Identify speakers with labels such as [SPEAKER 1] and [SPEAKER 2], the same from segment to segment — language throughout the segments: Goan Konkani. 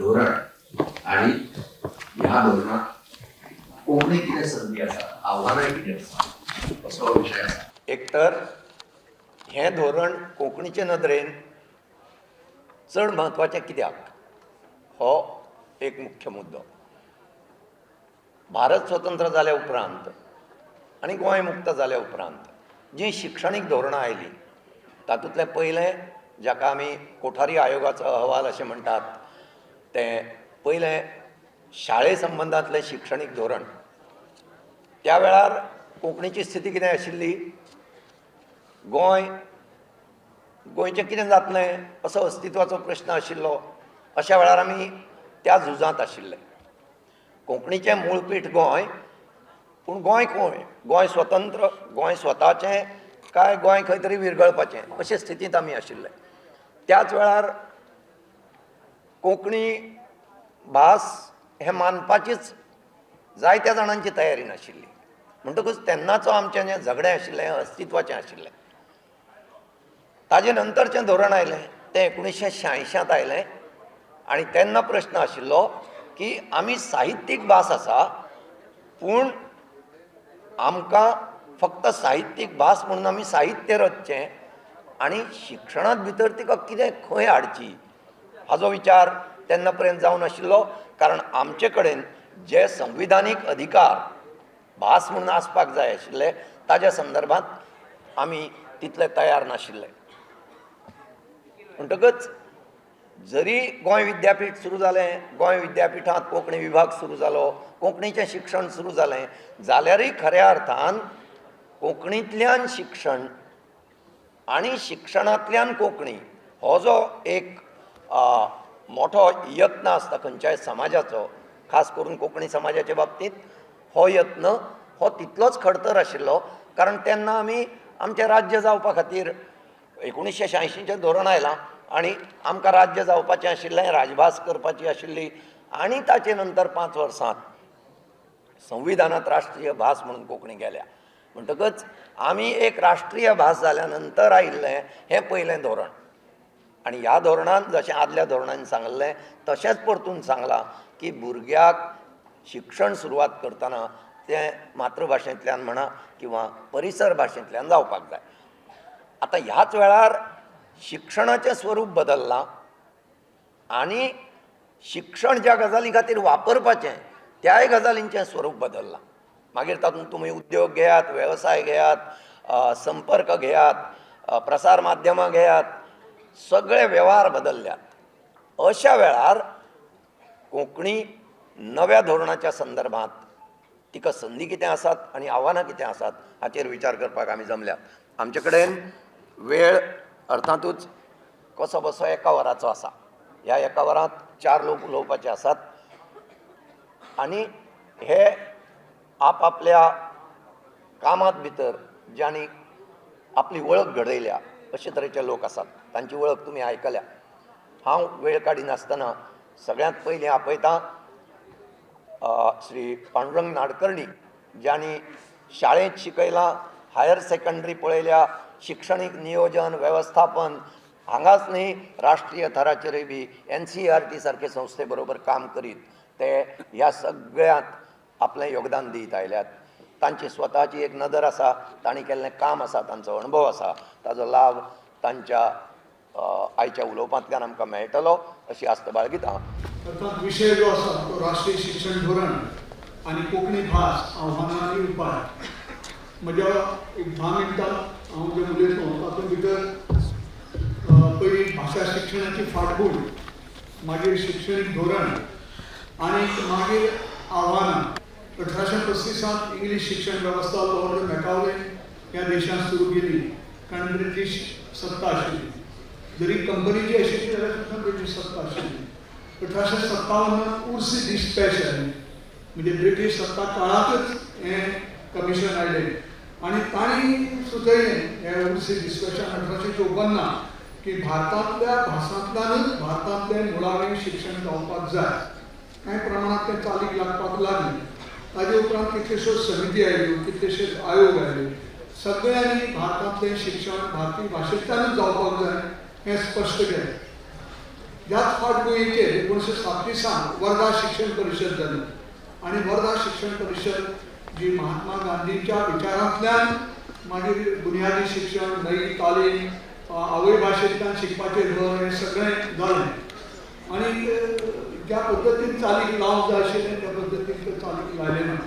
[SPEAKER 1] धोरण आणि ह्या धोरणात कोंकणी कितें संदी आसा, आव्हानां कितें आसा, असो हो विशय आसा.
[SPEAKER 2] एक तर हें धोरण कोंकणीचे नदरेन चड म्हत्वाचें कित्याक हो एक मुख्य मुद्दो. भारत स्वतंत्र जाल्या उपरांत आनी गोंय मुक्त जाल्या उपरांत जीं शिक्षणीक धोरणां आयलीं तातूंतलें पयलें जाका आमी कोठारी आयोगाचो अहवाल अशें म्हणटात तें पयलें शाळे संबंदांतलें शिक्षणीक धोरण. त्या वेळार कोंकणीची स्थिती कितें आशिल्ली, गोंय गोंयचें कितें जातलें असो अस्तित्वाचो प्रश्न आशिल्लो. अशा वेळार आमी त्या झुजांत आशिल्ले. कोंकणीचें मूळपीठ गोंय, पूण गोंय खंय, गोंय स्वतंत्र, गोंय स्वताचें काय गोंय खंय तरी विरगळपाचें अशे स्थितींत आमी आशिल्ले. त्याच वेळार कोंकणी भास हें मानपाचीच जायत्या जाणांची तयारी नाशिल्ली. म्हणटकूच तेन्नाचो आमचें जें झगडें आशिल्लें अस्तित्वाचें आशिल्लें. ताजे नंतरचें धोरण आयलें तें 1986 आयलें आनी तेन्ना प्रश्न आशिल्लो की आमी साहित्यीक भास आसा, पूण आमकां फक्त साहित्यीक भास म्हणून आमी साहित्य रचचें आनी शिक्षणांत भितर तिका कितें खंय हाडची हाजो विचार तेन्ना पर्यंत जावन आशिल्लो. कारण आमचे कडेन जे संविधानीक अधिकार भास म्हणून आसपाक जाय आशिल्ले ताज्या संदर्भांत आमी तितले तयार नाशिल्ले. म्हणटकच जरी गोंय विद्यापीठ सुरू जालें, गोंय विद्यापिठांत कोंकणी विभाग सुरू जालो, कोंकणीचें शिक्षण सुरू जालें, जाल्यारूय खऱ्या अर्थान कोंकणींतल्यान शिक्षण आनी शिक्षणांतल्यान कोंकणी हो जो एक मोठो यत्न आसता खंयच्याय समाजाचो, खास करून कोंकणी समाजाचे बाबतींत हो यत्न हो तितलोच खडतर आशिल्लो. कारण तेन्ना आमी आमचें राज्य जावपा खातीर 1986चें धोरण आयलां आनी आमकां राज्य जावपाचें आशिल्लें, राजभास करपाची आशिल्ली आनी ताचे नंतर 5 वर्सांत संविधानांत राष्ट्रीय भास म्हणून कोंकणी गेल्या. म्हणटकच आमी एक राष्ट्रीय भास जाल्या नंतर आयिल्लें हें पयलें धोरण. आनी ह्या धोरणान जशें आदल्या धोरणान सांगलें तशेंच परतून सांगलां की भुरग्याक शिक्षण सुरवात करतना तें मातृभाशेंतल्यान म्हणा किंवा परिसर भाशेंतल्यान जावपाक जाय. आतां ह्याच वेळार शिक्षणाचें स्वरूप बदल्लां आनी शिक्षण ज्या गजाली खातीर वापरपाचें त्याय गजालींचें स्वरूप बदल्लां. मागीर तातूंत तुमी उद्योग घेयात, वेवसाय घेयात, संपर्क घेयात, प्रसार माध्यमां घेयात, सगळे वेव्हार बदल्ल्यात. अशा वेळार कोंकणी नव्या धोरणाच्या संदर्भात तिका संदी कितें आसात आनी आव्हानां कितें आसात हाचेर विचार करपाक आमी जमल्यात. आमचे कडेन वेळ अर्थांतूच कसो बसो 1 वराचो आसा. ह्या 1 वरांत 4 लोक उलोवपाचे आसात आनी हे आपआपल्या कामांत भितर ज्यांनी आपली वळख घडयल्या अशे तरेचे लोक आसात, तांची वळख तुमी आयकल्या. हांव वेळ काडिनासतना सगळ्यांत पयलीं आपयतां श्री पांडुरंग नाडकर्णी, ज्यांनी शाळेंत शिकयलां, हायर सेकंडरी पळयल्या, शिक्षणीक नियोजन वेवस्थापन हांगाच न्ही राष्ट्रीय थराचेरूय बी NCERT सारके संस्थे बरोबर काम करीत ते ह्या सगळ्यांत आपलें योगदान दीत आयल्यात. तांची स्वताची एक नदर आसा, तांणी केल्लें काम आसा, तांचो अणभव आसा, ताजो लाभ तांच्या आयच्या उलोवपांतल्यान आमकां मेळटलो अशी आस्त बाळगिता.
[SPEAKER 3] अर्थात विशय जो आसा तो राष्ट्रीय शिक्षण धोरण आनी कोंकणी भास आव्हानां आनी उपाय. म्हज्या एक 10 मिनटां हांव जें उलयतलो तातूंत भितर पयलीं भाशा शिक्षणाची फाटभूंय, मागीर शिक्षणीक धोरण आनी मागीर आव्हानां. 1835 इंग्लीश शिक्षण वेवस्था लॉर्ड मॅकावले ह्या देशांत सुरू केली, कारण ब्रिटीश सत्ता आशिल्ली. जरी कंपनीची आशिल्ली जाल्यार सुद्दां ब्रिटीश सत्ता आशिल्ली. 1857 उर्सी डिस्पॅच आयली, म्हणजे ब्रिटीश सत्ता काळांतच हें कमिशन आयलें आनी तांणी सुचयलें हे उर्सी डिस्पॅचान 1854 की भारतांतल्या भासांतल्यानच भारतांतलें मुळावें शिक्षण जावपाक जाय. कांय प्रमाणांत तें चालीक लागपाक लागलें. ताजे उपरांत कितल्योश्योच समिती आयल्यो, कितलेशेच आयोग आयले, सगळ्यांनी भारतांतलें शिक्षण भारतीय भाशेंतल्यानूच जावपाक जाय हें स्पश्ट केलें. ह्याच फाटभुंयेचेर 1937 वर्धा शिक्षण परिशद जाली आनी वर्धा शिक्षण परिशद जी महात्मा गांधीच्या विचारांतल्यान मागीर बुनियादी शिक्षण, नवी तालीम, आवय भाशेंतल्यान शिकपाचें भर हें सगळें जालें आनी ज्या पद्दतीन चालीक लावंक जाय आशिल्लें त्या पद्दतीन तें चालीक लायलें ना.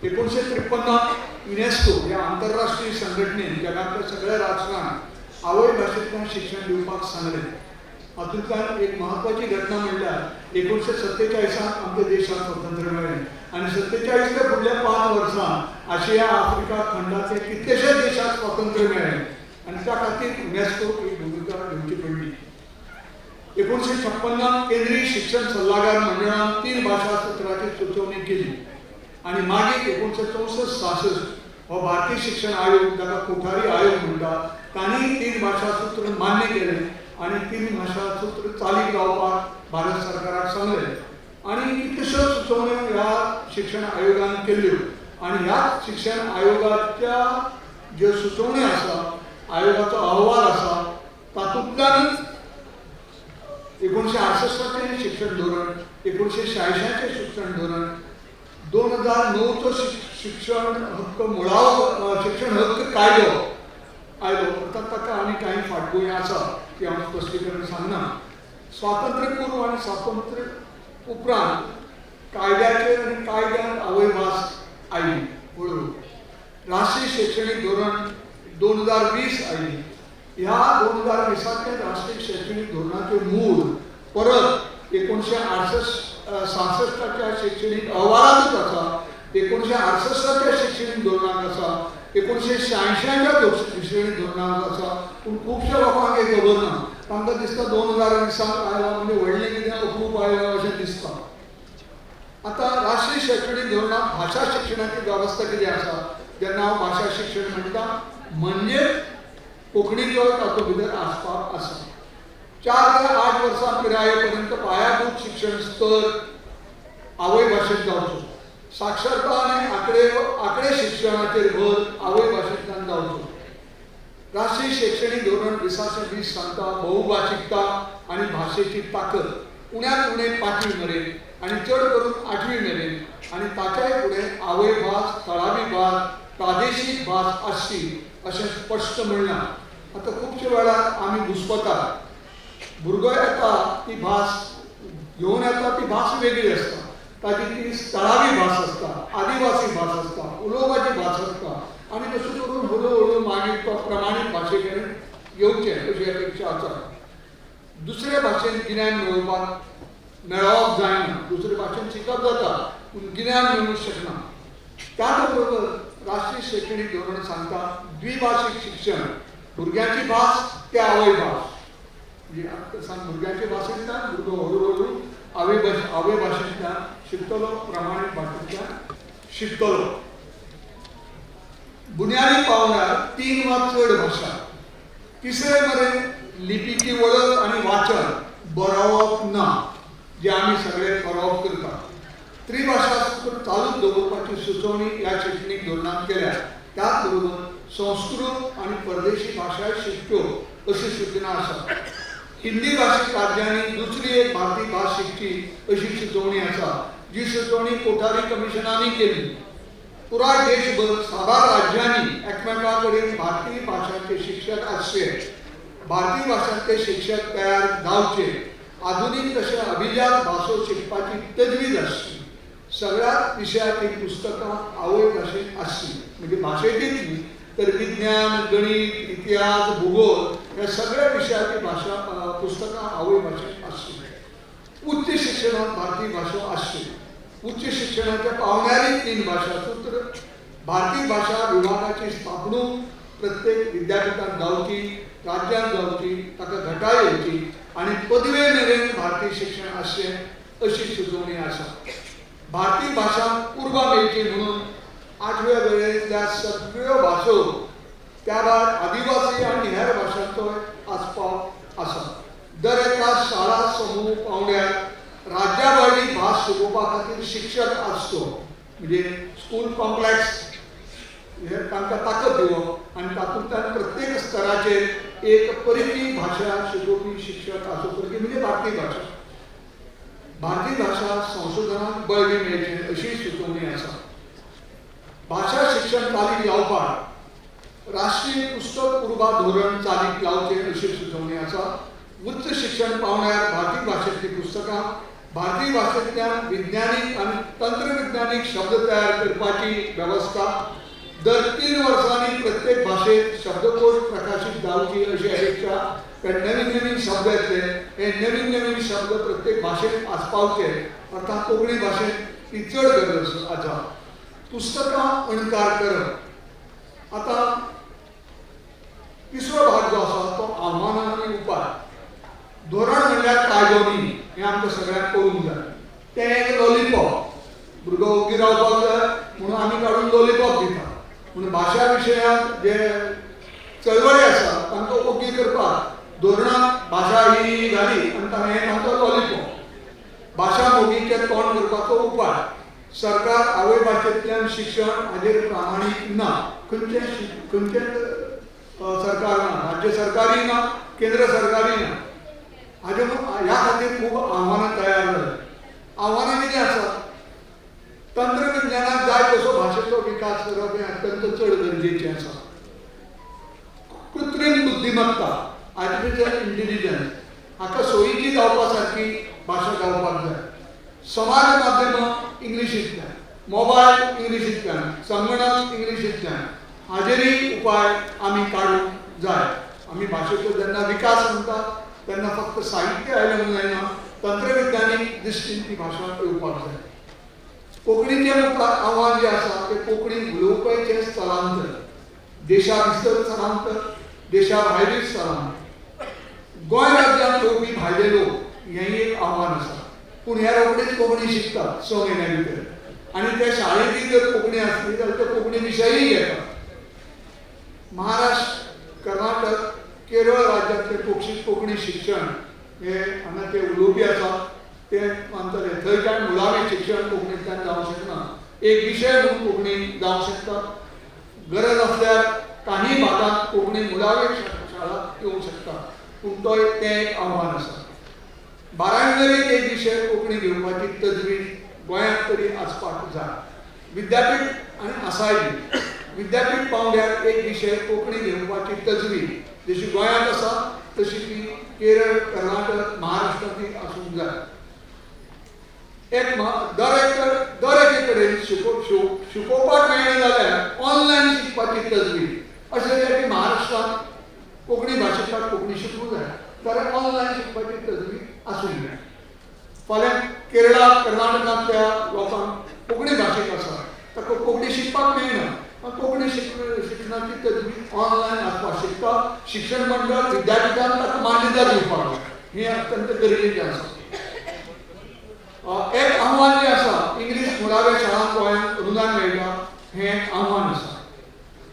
[SPEAKER 3] 1953 युनेस्को ह्या आंतरराष्ट्रीय संघटनेन जगांतल्या सगळ्या राष्ट्रांक आवय भाशेंतल्यान शिक्षण दिवपाक सांगलें. हातूंतल्यान एक म्हत्वाची घटना म्हणल्यार 1947 आमच्या देशाक स्वातंत्र्य मेळ्ळें आनी 47 ते फुडल्या 5 वर्सां आशिया आफ्रिका खंडाचे कितलेशेच देशाक स्वातंत्र्य मेळ्ळें आनी त्या खातीर युनेस्कोक एक भुमिका घेवची पडली. 1956 केंद्रीय शिक्षण सल्लागार मंडळान 3 भाशा सत्राची सुचोवणी केली आनी मागीर 1964-66 हो भारतीय शिक्षण आयोग जाका कोठारी आयोग म्हणटा तांणी 3 भाशा सूत्र मान्य केलें आनी 3 भाशा सूत्र चालीक लावपाक भारत सरकाराक सांगलें आनी कितल्योश्योच सुचोवण्यो ह्या शिक्षण आयोगान केल्ल्यो आनी ह्याच शिक्षण आयोगाच्या ज्यो सुचोवण्यो आसा, आयोगाचो अहवाल आसा, तातूंतल्यानच 1968 शिक्षण धोरण, 1986 शिक्षण धोरण, 2009चो शिक्षण हक्क मुळावो शिक्षण हक्क कायदो आयलो. आतां ताका आनी कांय फाटभूंय आसा ती हांव स्पश्टीकरण सांगना. स्वातंत्र्यपूर्व आनी स्वातंत्र्य उपरांत कायद्याचेर आनी कायद्यान आवयभास आयली हळूहळू. राष्ट्रीय शैक्षणीक धोरण 2020 आयली. ह्या 2020 राष्ट्रीय शैक्षणीक धोरणाचें मूळ परत 1966 शैक्षणीक अहवालांतूच आसा, 1968 शैक्षणीक धोरणाक आसा, 1986 शैक्षणीक धोरणाक आसा. पूण खुबश्या लोकांक हें खबर ना. तांकां दिसता 2020 आयला म्हणजे व्हडलें कितें अप्रूप आयलां अशें दिसता. आतां राष्ट्रीय शैक्षणीक धोरणांत भाशा शिक्षणाची वेवस्था कितें आसा, जेन्ना हांव भाशा शिक्षण म्हणटा म्हणजेच कोंकणीचो तातूंत भितर आसपाव आसा. 4 ते 8 वर्सां पिराये पर्यंत पायाभूत शिक्षण स्तर आवय भाशेंत जावचो. साक्षरता आनी आंकडे शिक्षणाचेर भर आवय भाशेंतल्यान जावचो. राष्ट्रीय शैक्षणीक धोरण 2020 सांगता बहुभाशीकता आनी भाशेची ताकद उण्यांत उणें 5वी मेरेन आनी चड करून 8वी मेरेन आनी ताच्याय फुडें आवयभास, थळावी भास, प्रादेशीक भास आसची अशें स्पश्ट म्हणलां. आतां खुबशे वेळार आमी घुस्पतात. भुरगो येता ती भास घेवन येता ती भास वेगळी आसता, ताजी ती थळावी भास आसता, आदिवासी भास आसता, उलोवपाची भास आसता आनी तशें करून हळू हळू मागीर तो प्रमाणीत भाशे कडेन येवचें अशी अपेक्षा आसा. दुसरे भाशेन गिन्यान मेळोवप जायना, दुसरे भाशेन शिकप जाता पूण गिन्यान मेळूंक शकना. त्याच बरोबर राष्ट्रीय शैक्षणीक धोरण सांगता द्विभाशीक शिक्षण, भुरग्यांची भास ते आवय भास, म्हणजे भुरग्यांचे भाशेंतल्यान भुरगो हळू हळू आवय भाशेंतल्यान शिकतलो, प्रमाणीत भाशेंतल्यान शिकतलो. बुन्यादी पावंड्यार 3 वा चड भाशा. तिसरे मेरेन लिपीची वळख आनी वाचन, बरोवप ना, जे आमी सगळे बरोवप करतात. त्रिभाशा सूत्र चालूच दवरपाची सुचोवणी ह्या शैक्षणीक धोरणांत केल्या. त्याच बरोबर संस्कृत आनी परदेशी भाशाय शिकच्यो अशी सूचना आसा. हिंदी भाशीक राज्यांनी दुसरी एक भारतीय भास शिकची अशी सुचोवणी आसा, जी सुचोवणी कोठारी कमिशनांनी केली. पुराय देशभर साबार राज्यांनी एकमेकां कडेन भारतीय भाशांचे शिक्षक आसचे, भारतीय भाशांचे शिक्षक तयार जावचे, आधुनीक तशें अभिजात भासो शिकपाची तजवीज आसची, सगळ्याच विशयाची पुस्तकां आवय भाशेंत आसची, म्हणजे भाशेचीच न्ही तर विज्ञान, गणीत, इतिहास, भूगोल ह्या सगळ्या विशयाची भाशा पुस्तकां आवय भाशेंत आसची. उच्च शिक्षणांत भारतीय भाशा आसच्यो. उच्च शिक्षणाच्या पावंड्यारय 3 भाशा सूत्र, भारतीय भाशा विभागाची स्थापणूक प्रत्येक विद्यापिठांत जावची, राज्यांत जावची, ताका घटाय येवची आनी पदवे मेरेन भारतीय शिक्षण आसचें अशी सुचोवणी आसा. भारतीय भाशांक उर्बा मेळची म्हणून 8व्या वेळेंतल्या सगळ्यो भासो त्या भायर आदिवासी आनी हेर भाशांचो आस्पाव आसा. दर एका शाळा समूह पावंड्यार राज्या भायली भास शिकोवपा खातीर शिक्षक आसचो, म्हणजे स्कूल कॉम्प्लेक्स हे तांकां ताकद दिवप आनी तातूंतल्यान प्रत्येक स्तराचेर एक परकी भाशा शिकोवपी शिक्षक आसूं, परकी म्हणजे भारतीय भाशा, भारतीय भाशा संशोधनाक बळगें मेळचें अशी सुचोवणी आसा. भाशा शिक्षण चालीक लावपाक राष्ट्रीय पुस्तक उर्बा धोरण चालीक लावचें अशी सुचोवणी आसा. उच्च शिक्षण पावंड्यार भारतीय भाशेंतलीं पुस्तकां, भारतीय भाशेंतल्यान विज्ञानीक आनी तंत्रविज्ञानीक शब्द तयार करपाची वेवस्था, दर 3 वर्सांनी प्रत्येक भाशेंत शब्दकोश प्रकाशीत जावची अशी अपेक्षा. कारण नवीन नवीन शब्द येतले, हे नवीन नवीन शब्द प्रत्येक भाशेंत आसपावचे, अर्थात कोंकणी भाशेंत ती चड गरज आसा. पुस्तकां अणकार करप. आतां तिसरो भाग जो आसा तो आव्हानां आनी उपाय. धोरण म्हणल्यार कायदो न्ही, हें आमकां सगळ्यांक कळूंक जाय. तें एक लॉलीपॉप, भुरगो ओगी रावपाक जाय म्हणून आमी काडून लॉलीपॉप दिता. पूण भाशा विशयांत जे चळवळी आसा तांकां ओगी करपाक धोरणांत भाशा ही घाली आनी तांकां हें तांचो लॉलीपॉप. भाशा मोगीचें तोंड करपाचो उपाय. सरकार आवय भाशेंतल्यान शिक्षण हाजेर प्रामाणीक ना, खंयचें खंयचें सरकार ना, राज्य सरकारूय ना, केंद्र सरकारूय ना. हाजे ह्या खातीर खूब आव्हानां तयार जालीं. आव्हानां कितें आसा? तंत्रविज्ञानाक जाय तसो भाशेचो विकास करप हें अत्यंत चड गरजेचें आसा. कृत्रीम बुद्धिमत्ता, आर्टिफिशियल इंटेलिजन्स हाका सोयीची जावपा सारकी भाशा जावपाक जाय. समाज माध्यमां इंग्लिशींतल्यान, मोबायल इंग्लिशींतल्यान, संगणक इंग्लिशींतल्यान, हाजेरय उपाय आमी काडूंक जाय. आमी भाशेचो जेन्ना विकास म्हणटा तेन्ना फक्त साहित्य आयलें म्हणून जायना, तंत्रविज्ञानीक दृश्टीन ती भाशा येवपाक जाय. कोंकणीचें मुखार आव्हान जें आसा तें कोंकणी उलोवपाचें स्थलांतर, देशा भितर स्थलांतर, देशा भायरूय स्थलांतर. गोंय राज्यांत येवपी भायले लोक हेंय एक आव्हान आसा. पूण हे रोखडेच कोंकणी शिकतात 6 म्हयन्या भितर, आनी ते शाळेंतूय जर कोंकणी आसली जाल्यार ते कोंकणी विशयूय घेतात. महाराष्ट्र, कर्नाटक, केरळ राज्यांतले कोंकणी शिक्षण हे हांगा ते उलोवपी आसा ते मानतले. थंय कांय मुळावें शिक्षण कोंकणींतल्यान जावंक शकना, एक विशय म्हणून कोंकणी जावंक शकता. गरज आसल्यार काही भागांत कोंकणी मुळावे शाळा येवंक शकता, पूण तो तें एक आव्हान आसा. 12वी मेरेन एक विशय कोंकणी घेवपाची तजवीज गोंयांत तरी आसपाक जाय. विद्यापीठ आनी आसाय बी विद्यापीठ पावंड्यार एक विशय कोंकणी घेवपाची तजवीज जशी गोंयांत आसा तशी ती केरळ, कर्नाटक, महाराष्ट्रांतूय आसूंक जाय. एक दर एके कडेन शिकोवपाक मेळ्ळें जाल्यार ऑनलायन शिकपाची तजवीज अशें जाल्यार की महाराष्ट्रांत कोंकणी भाशेंतल्यान कोंकणी शिकूंक जाय जाल्यार ऑनलायन शिकपाची तजवीज आसूंक जाय. फाल्यां केरळा, कर्नाटकांतल्या लोकांक कोंकणी भाशेक आसा ताका कोंकणी शिकपाक मेळना, कोंकणी शिक्षणाची तजवीज ऑनलायन आसपाक शकता. शिक्षण मंडळ, विद्यापिठान ताका मान्यता दिवपाक जाय, हें अत्यंत गरजेचें आसा. एक आव्हान जें आसा, इंग्लीश मुळाव्या शाळांक गोंयांत अनुदान मेळटा हें आव्हान आसा.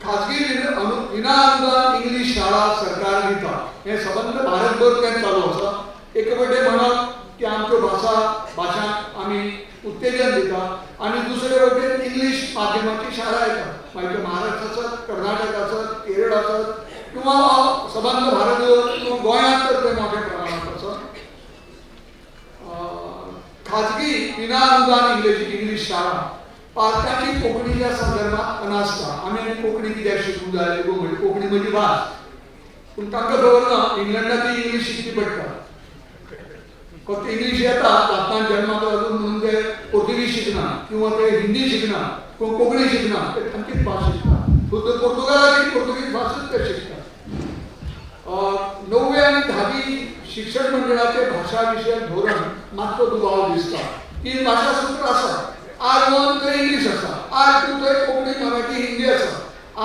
[SPEAKER 3] खाजगी विना अनुदान इंग्लीश शाळा सरकार दिता, हें सबंद भारतभर तें चालू आसा. एक वटेन म्हणप की आमच्यो भाशांक आमी उत्तेजन दिता आनी दुसरे वटेन इंग्लीश माध्यमाची शाळा येता, मागीर त्यो महाराष्ट्र आसत, कर्नाटक आसत, केरळ आसत किंवा सबंद भारतभर किंवा गोंयांत तर तें मोठ्या प्रमाणांत आसत. खाजगी विना अनुदान इंग्लीश शाळा पालकांची कोंकणीच्या संदर्भात अनास्था. आमी आनी कोंकणी कित्याक शिकूंक जाय गो म्हणजे कोंकणी म्हजी भास, पूण तांकां खबर ना इंग्लंडांतूय इंग्लीश शिकची पडटा. फक्त इंग्लीश येता आतां जन्माक लागून म्हणून ते पोर्तुगीज शिकना किंवा ते हिंदी शिकना किंवा कोंकणी शिकना, ते तांचीच भास शिकता. फक्त पोर्तुगालाची पोर्तुगीज भासूच ते शिकता. 9वी आनी 10वी शिक्षण मंडळाचे भाशा विशयक धोरण मातसो दुबाव दिसता. 3 भाशा सूत्र आसा, R1 थंय इंग्लीश आसा, R2 थंय कोंकणी, मराठी, हिंदी आसा,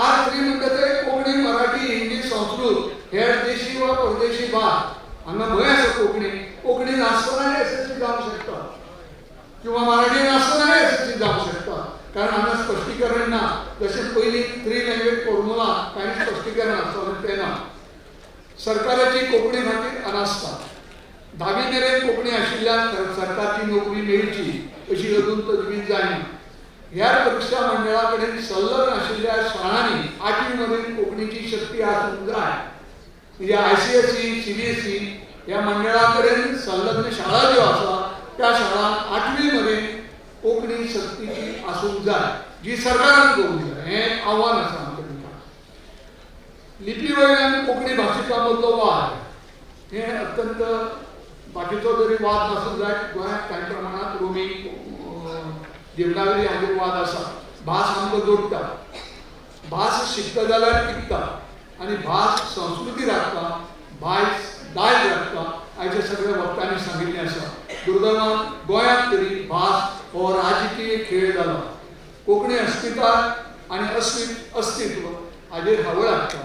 [SPEAKER 3] R3 म्हणटा थंय कोंकणी, मराठी, हिंदी, संस्कृत हेर देशी वा परदेशी भास. हांगा भंय आसा कोंकणी, कोंकणी नासतनाय SSC जावंक शकता किंवा मराठी नासतनाय SSC जावंक शकता, कारण हांगा स्पश्टीकरण ना. जशें पयलीं 3 लँग्वेज फॉर्मुला कांय स्पश्टीकरण आसतालें तें ना. सरकाराची कोंकणी खातीर अनास्था. 10वी मेरेन कोंकणी आशिल्ल्यान सरकारची नोकरी मेळची अशी अजून तजवीज जायना. ह्या परिक्षा मंडळा कडेन संलग्न आशिल्ल्या शाळांनी 8वी मेरेन कोंकणीची शक्ती आसूंक जाय. म्हणजे ICSE CBSE ह्या मंडळा कडेन संलग्न शाळा ज्यो आसा त्या शाळांक 8वी मेरेन कोंकणी सक्तीची आसूंक जाय, जी सरकारान करूंक जाय. हें आव्हान आसा आमच्या मुखार. लिपी वयल्यान कोंकणी भाशिकां मदलो वाद हें अत्यंत बाकीचो जरी वाद नासूंक जाय, गोंयांत कांय प्रमाणांत रोमी देवनागरी हाजेर वाद आसा. भास आमकां जोडटा, भास शिकता जाल्यार टिकता आनी भास संस्कृती राखता, भास दायज राखता. आयच्या सगळ्या वक्तांनी सांगिल्लें आसा. दुर्दैवान गोंयांत तरी भास हो राजकीय खेळ जाला. कोंकणी अस्मिताय आनी अस्तित्व हाजेर हावळ हाडटा.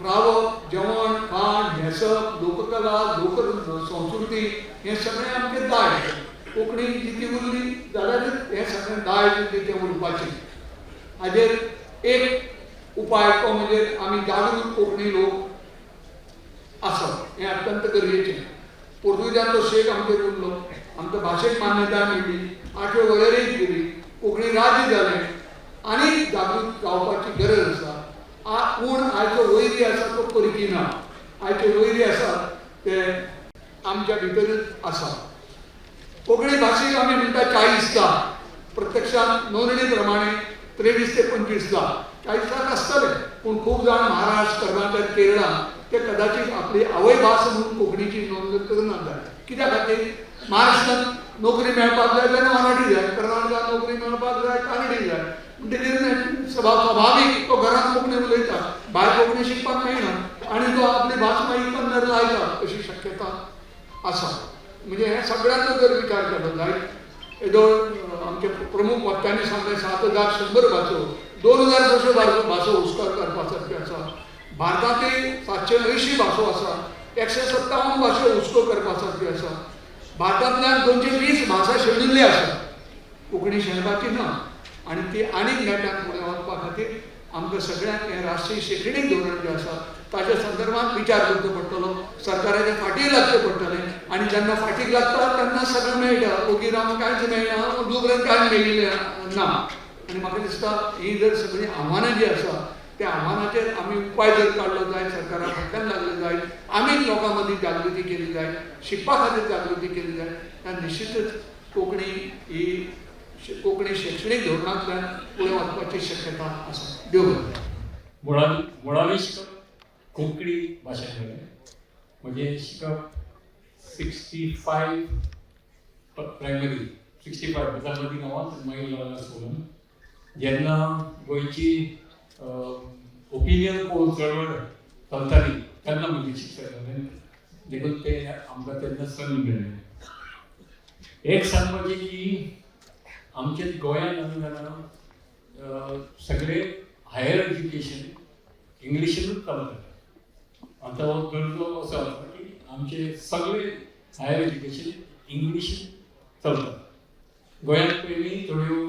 [SPEAKER 3] रावप, जेवण खाण, न्हेसप, लोककला, लोक संस्कृती हें सगळें आमचें दायज. कोंकणी जिती उरली जाल्यारच हें सगळें दायज जितें उरपाचें. हाजेर एक उपाय तो म्हणजे आमी जागृत कोंकणी लोक आसप हें अत्यंत गरजेचें. पोर्तुगीजांचो शेक आमचेर उरलो, आमकां भाशेक मान्यताय मेळ्ळी, 8वे वळेरेंत गेली, कोंकणी राज्य जालें. आनी जागृत जावपाची गरज आसा. पूण आयचो वैरी आसा तो परकी ना, आयचे वैरी आसा ते आमच्या भितरूच आसा. कोंकणी भाशेक आमी म्हणटा 40 लाख, प्रत्यक्षांत नोंदणी प्रमाणे 23 ते 25 लाख, 40 लाख आसतले, पूण खूब जाण महाराष्ट्र, कर्नाटक, केरळा ते कदाचित आपली आवयभास म्हणून कोंकणीची नोंद करना जाय. कित्या खातीर? महाराष्ट्रांत नोकरी मेळपाक जाय जाल्यार मराठी जाय, कर्नाटकांत नोकरी मेळपाक जाय कानडी जाय. म्हणटकीर स्वाभावीक तो घरांत कोंकणी उलयता, भायर कोंकणी शिकपाक मेळना आनी तो आपली भास मागीर पन्नार लायता अशी शक्यता आसा. म्हणजे हे सगळ्यांचो जर विचार केलो जायत, येदो आमचे प्रमुख वक्त्यांनी सांगलें 7100 भासो, 2600 भासो हुस्कार करपा सारक्यो आसा. भारतांतय 780 भासो आसा, 157 भासो हुस्को करपा सारक्यो आसा. भारतांतल्यान 220 भाशा शेणिल्ली आसा, कोंकणी शेणपाची ना. आनी ती आनीक नेटान फुडें वचपा खातीर आमकां सगळ्यांक हें राष्ट्रीय शिक्षणीक धोरण जें आसा ताच्या संदर्भात विचार करचो पडटलो, सरकाराच्या फाटीक लागचें पडटलें. आनी जेन्ना फाटीक लागता तेन्ना सगळें मेळटा, ओगी रावन कांयच मेळना, दुबरेन कांय मेळिल्लें ना. आनी म्हाका दिसता ही जर सगळीं आव्हानां जीं आसा त्या आव्हानाचेर आमी उपाय जर काडलो जायत, सरकारा फाटल्यान लागले जायत, आमीच लोकां मदीं जागृती केली जायत, शिकपा खातीर जागृती केली जायत, तर निश्चितच कोंकणी ही कोंकणी शैक्षणीक धोरणांतल्यान फुडें वचपाची शक्यता आसा. देव बरें.
[SPEAKER 4] मुळावी शिकप कोंकणी भाशेन जालें. म्हजें शिकप 65 प्रायमरी, 65 म्हज्या मदीं गांवांत, मागीर लागला सोडून. जेन्ना गोंयची ओपिनियन पोल चळवळ चलताली तेन्ना म्हजें शिक्षण जालें, देखून तें आमकां तेन्ना संद मेळ्ळें. एक सांगपाचें की आमच्या गोंयांत आमी जाणा सगळे हायर एज्युकेशन इंग्लिशीनूच चलता. आतां हो दर्जो असो आसा की आमचे सगळे हायर एज्युकेशन इंग्लिशीन चलता. गोंयांत पयलीं थोड्यो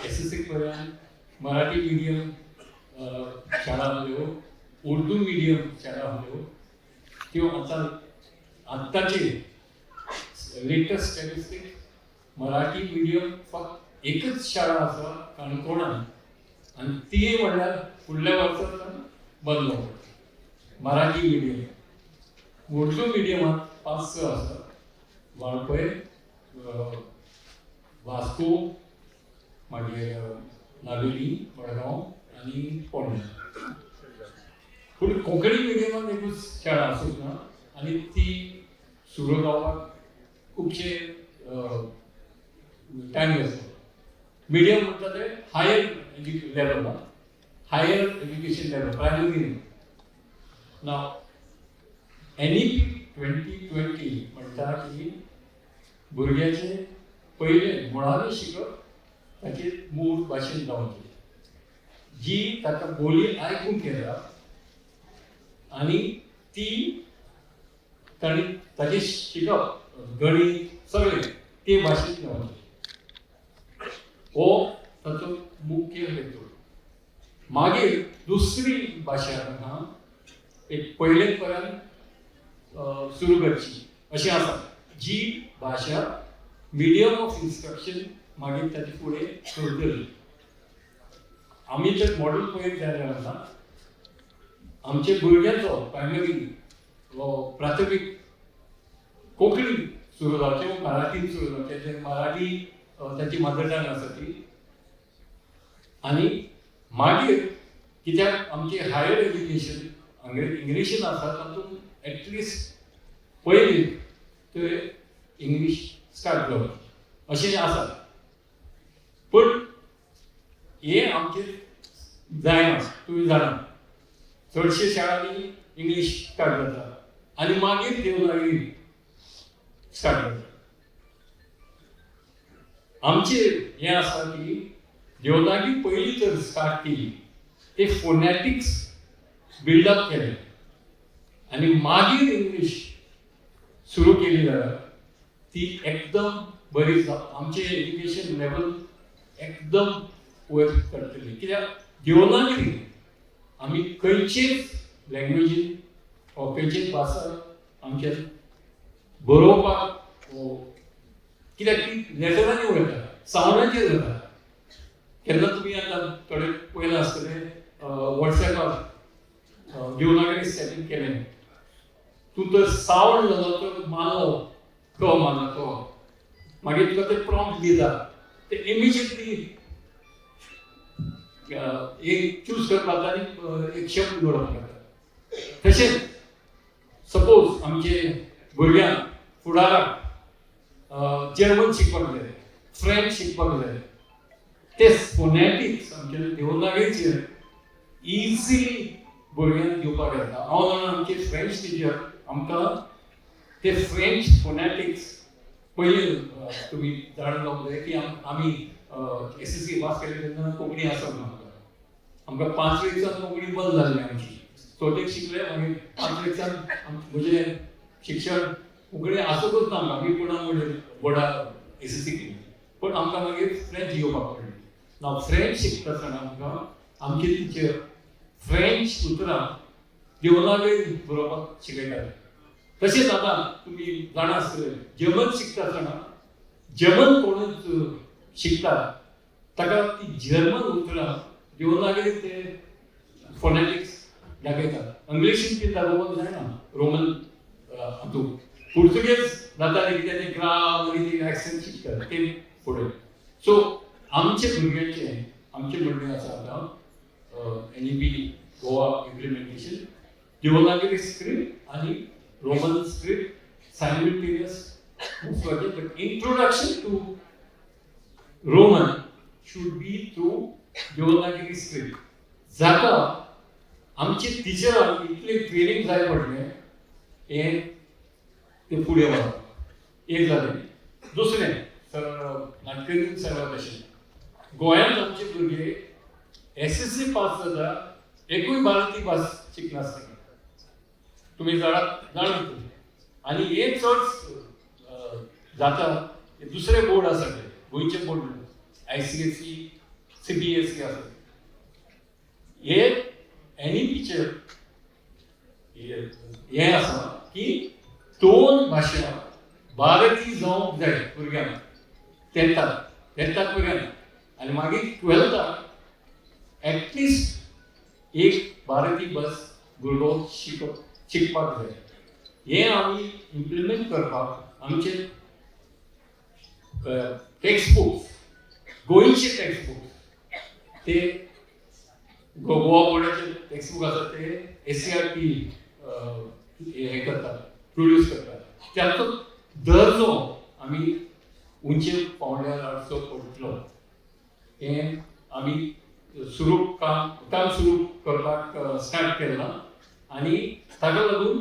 [SPEAKER 4] SSC पर्यंत मराठी मिडियम शाळा आहल्यो, उर्दू मिडियम शाळा आहल्यो, त्यो आतां आत्ताचे लेटस्ट स्टॅटिस्टिक्स मराठी मिडियम फक्त एकच शाळा आसा काणकोणांत आनी ती म्हणल्यार फुडल्या वर्सांतल्यान बंद जावपाची मराठी मिडियम. उर्दू मिडियमांत 5-6 आसा, वाळपय, वास्को, मागीर नावेली, मडगांव आनी फोंडें. पूण कोंकणी मिडियमांत एकूच शाळा आसूंक ना आनी ती सुरू जावपाक खुबशे टायम घेतलो. मिडियम म्हणटा ते higher level, higher education level, primary न्ही. नाव NEP 2020 म्हणटा की भुरग्याचें पयलें मुळावें शिकप ताचे मूळ भाशेन जावचें, जी ताका बोली आयकूंक येता आनी ती ताणी ताचें शिकप गणीत सगळें ते भाशेन जावचें, हो ताचो मुख्य हेतू. मागीर दुसरी भाशा आहा एक पयले पर्यंत सुरू करची अशें आसा, जी भाशा मिडियम ऑफ इन्स्ट्रक्शन मागीर ताचे फुडें करतली. आमी जर मॉडल पळयत जाल्यार आसा आमच्या भुरग्यांचो प्रायमरी प्राथमीक कोंकणी सुरू जावचें, मराठीन सुरू जावचें, तें मराठी ताची मदर टंग आसा ती. आनी मागीर कित्याक आमची हायर एज्युकेशन इंग्लिशीन आसा, तातूंत एटलिस्ट पयलीं ते इंग्लीश स्टार्ट जावप अशें आसा. पूण हें आमचें जायना. तुमी जाणा, चडशे शाळांनी इंग्लीश स्टार्ट जाता आनी मागीर देवनागरी स्टार्ट जाता. आमचें हें आसा की देवनागरी पयलीं जर स्टार्ट केली, ते फोनॅटिक्स बिल्डअप केलें आनी मागीर इंग्लीश सुरू केली जाल्यार ती एकदम बरी आमचें एज्युकेशन लेवल एकदम वयर चडटली. कित्याक देवनागरी आमी खंयचेच लँग्वेजीन वा खंयचेच भाशा आमच्या बरोवपाक कित्याक ती लेटरांनी वयता, सावंडाचेर जाता. केन्ना तुमी आतां थोडे पळयलां आसतलें, वॉट्सॅपार देवनागरी सेटींग केलें, तूं तर सावंड जालो तर मारलो क मारलो क, मागीर तुका ते प्रॉम्प्ट दिता, ते इमिजिएटली एक चूज करपाक आनी एक शब्द जोडप जाता. तशेंच सपोज आमचे भुरग्यांक फुडाराक जर्मन शिकपाक जाय, फ्रेंच शिकपाक जाय, ते फोनॅटिक्स आमचे देवनागरीचेर इझिली भुरग्यांक दिवपाक येता. हांव जाणा, आमचे फ्रेंच टिचर आमकां ते फ्रेंच फोनॅटिक्स पयलीं, तुमी जाणून जावंक जाय की आमी एसएससी पास केले तेन्ना कोंकणी आसप ना आमकां. आमकां पांचवेकसान कोंकणी बंद जाल्ली आमची. चवथेक शिकले, मागीर पांचवेकसान म्हजें शिक्षण कोंकणी आसतूच ना आमकां. आमी पुणा म्हणजे बोर्डा एसएससी केली, पूण आमकां मागीर फ्रेंच घेवपाक पडली ना. फ्रेंच शिकता आसतना आमकां आमची टिचर फ्रेंच उतरां देवनागरी बरोवपाक शिकयताले. तशेंच आतां तुमी जाणा आसतले, जर्मन शिकता आसतना, जर्मन कोणूच शिकता ताका ती जर्मन उतरां देवनागरी ते फोनेटिक्स दाखयतात. इंग्लिशीन ती दाखोवपाक जायना रोमन हातूंत. पुर्तुगेज जाताले कित्याक ते ग्राव आनी ती एक्सेंट शिकतात ते फुडें. सो आमचे भुरग्यांचे, आमचें म्हणणें आसा, आतां NEP Goa implementation Devanagari script आनी रोमन स्क्रिप्ट सायमल्टेनियस वचपाचें, but introduction to Roman should be through Devanagari script. जाका आमचे टिचरांक इतलें ट्रेनींग जाय पडलें, हें ते फुडें वता. एक जालें. दुसरें, सर नाटकरीन सांगलां तशें गोंयांत आमचे भुरगे एसएससी पास जाता, एकूय भारतीय भास शिकनासतना. तुमी जाणात, जाणात तुमी. आनी हे चड जाता, हे दुसरे बोर्ड आसा, ते गोंयचे बोर्ड, आयसीएससी, सीबीएसई आसा. हे एनईपीचेर हें आसा की दोन भाशा भारतीय जावंक जाय भुरग्यांक टेंथाक पर्यंत आनी मागीर ट्वेल्थाक एटलिस्ट एक भारतीय भास भुरगो शिकपाक जाय. हें आमी इम्प्लिमेंट करपाक आमचे टेक्स्ट बुक्स, गोंयचे टेक्स्ट बुक्स, ते गोवा बोर्डाचे टेक्स्ट बुक आसा, ते एससीईआरटी हे करतात, प्रोड्यूस करतात. त्याचो दर्जो आमी उंचे पावंड्यार हाडचो पडटलो. हें आमी सुरू काम काम सुरू करपाक स्टार्ट केलां आनी ताका लागून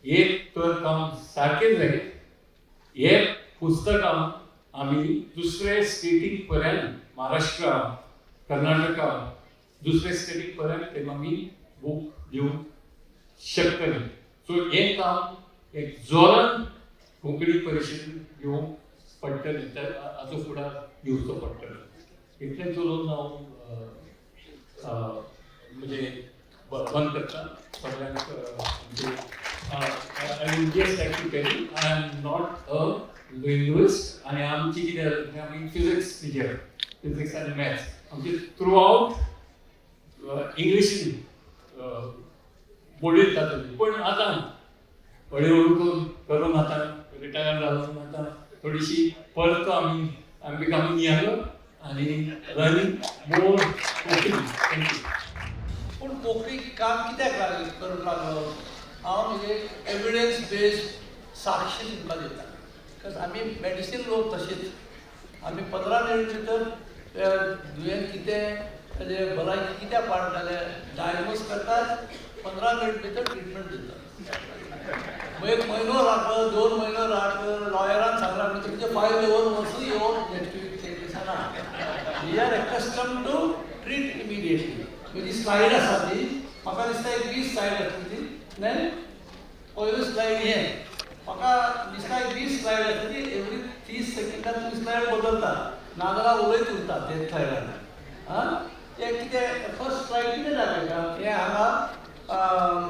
[SPEAKER 4] एक तर काम सारकें जायत, हे पुस्तकां आमी दुसरे स्टेटीक पर्यंत, महाराष्ट्रा, कर्नाटका, दुसरे स्टेटीक पर्यंत ते आमी बूक दिवंक शकतले. सो हें काम एक जोरान कोंकणी परिशद घेवंक पडटलें, हाचो फुडार घेवचो पडटलो. इतलें उलोवन हांव म्हणजे बंद करता. सगळ्यांक म्हणजे I would just like to tell you, I am not a linguist. आनी आमची कितें जाता, आमी फिजिक्स टिचर, फिजिक्स आनी मॅथ्स आमची थ्रू आवट इंग्लिशीन. बोडीत जाताली. पण आतां हळू हळू करून आतां रिटायर जालो, आतां थोडीशी परत आमी आमी बिकमींग यंगर आनी learning more Konkani. Thank you.
[SPEAKER 5] पूण कोंकणी काम कित्याक लागलें करूंक लागलो हांव, म्हणजे एविडन्स बेस्ड साक्षी तुमकां दिता, because आमी मेडिसीन लोक तशीच. आमी 15 मिनट भितर दुयेंत कितें, ताजें भलायकी कित्याक पाड जालें डायग्नोज करतात, 15 मिनट भितर ट्रिटमेंट दितात. एक म्हयनो राखलो, 2 म्हयनो राखलो, लॉयरान सांगलां म्हणजे तुमचें फायल दवरून वचून येवन नेक्स्ट वीक ते दिसना. We are accustomed to treat immediately. म्हजी स्लायड आसा ती म्हाका दिसता एक 20 स्लायड आसली ती न्हय. पयली स्लायड हें म्हाका दिसता एक 20 स्लायड आसली ती, एवरी 30 सेकंडात तुमी स्लायड बदलता, नाजाल्यार उलयत उरता तेच स्लायडान. आं, तें कितें फर्स्ट स्लायड कितें दाखयता हें हांगा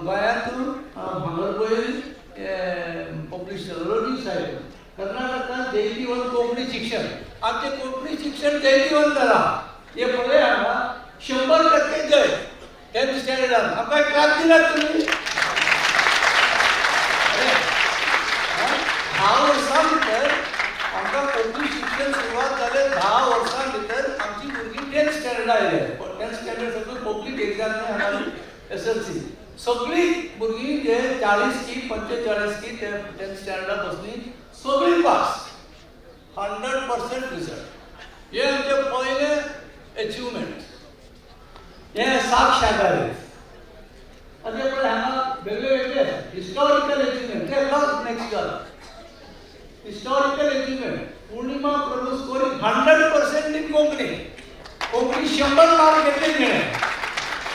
[SPEAKER 5] गोंयांतून भांगरभूंय पब्लीश जाल्लो न्यूज आयलो, कर्नाटकांत जैतिवंत कोंकणी शिक्षण. आमचें कोंकणी शिक्षण जैतिवंत जालां हें पळय हांगा 100% जय 10th स्टँडर्डान. आमकां क्लास दिलात तुमी. 10 वर्सां भितर आमकां कोंकणी शिक्षण सुरवात जालें. 10 वर्सां भितर आमची भुरगीं 10th standard आयले. 10th standard सगळी पब्लीक एग्जाम न्हय हांगा SLC. सगळीं भुरगीं जे 40 की 45 की ते 10th स्टँडर्डाक बसली, सगळीं पास, 100% रिजल्ट. हे आमचें पयलें एचिवमेंट, हें साक्ष आदारीत. आनी पळय हांगा वेगळे वेगळे हिस्टॉरिकल एचिवमेंट, ते नेक्स्ट जालां historical achievement. Purnima Prabhu scoring 100% in Konkani. Konkani 100 mark घेतले तिणें,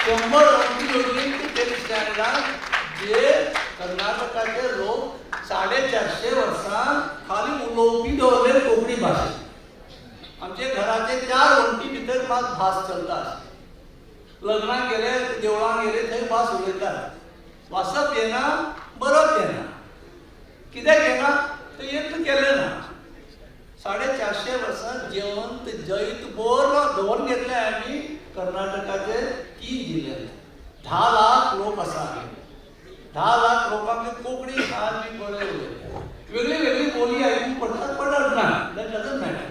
[SPEAKER 5] 100 अंकी योजनेत 10th स्टँडर्डाक, जे कर्नाटकाचे लोक 450 वर्सां खाली उलोवपी दवरले कोंकणी भाशेन. आमचे घराचे 4 वण्टी भितर मात भास चलता. लग्नाक गेले, देवळां गेले, थंय भास उलयतात. वाचप येना, बरोवप येना, कित्याक येना ते यत्न केले ना. 450 वर्सां जेवंत जैत बोर दवरून घेतले आमी. कर्नाटकाचे 3 जिल्ले 10 लाख लोक आसा. 10 लाख लोकांक कोंकणी आज बी बरें उलयता. वेगळी वेगळी बोली आयकूंक पडटात, पण ना, that doesn't matter.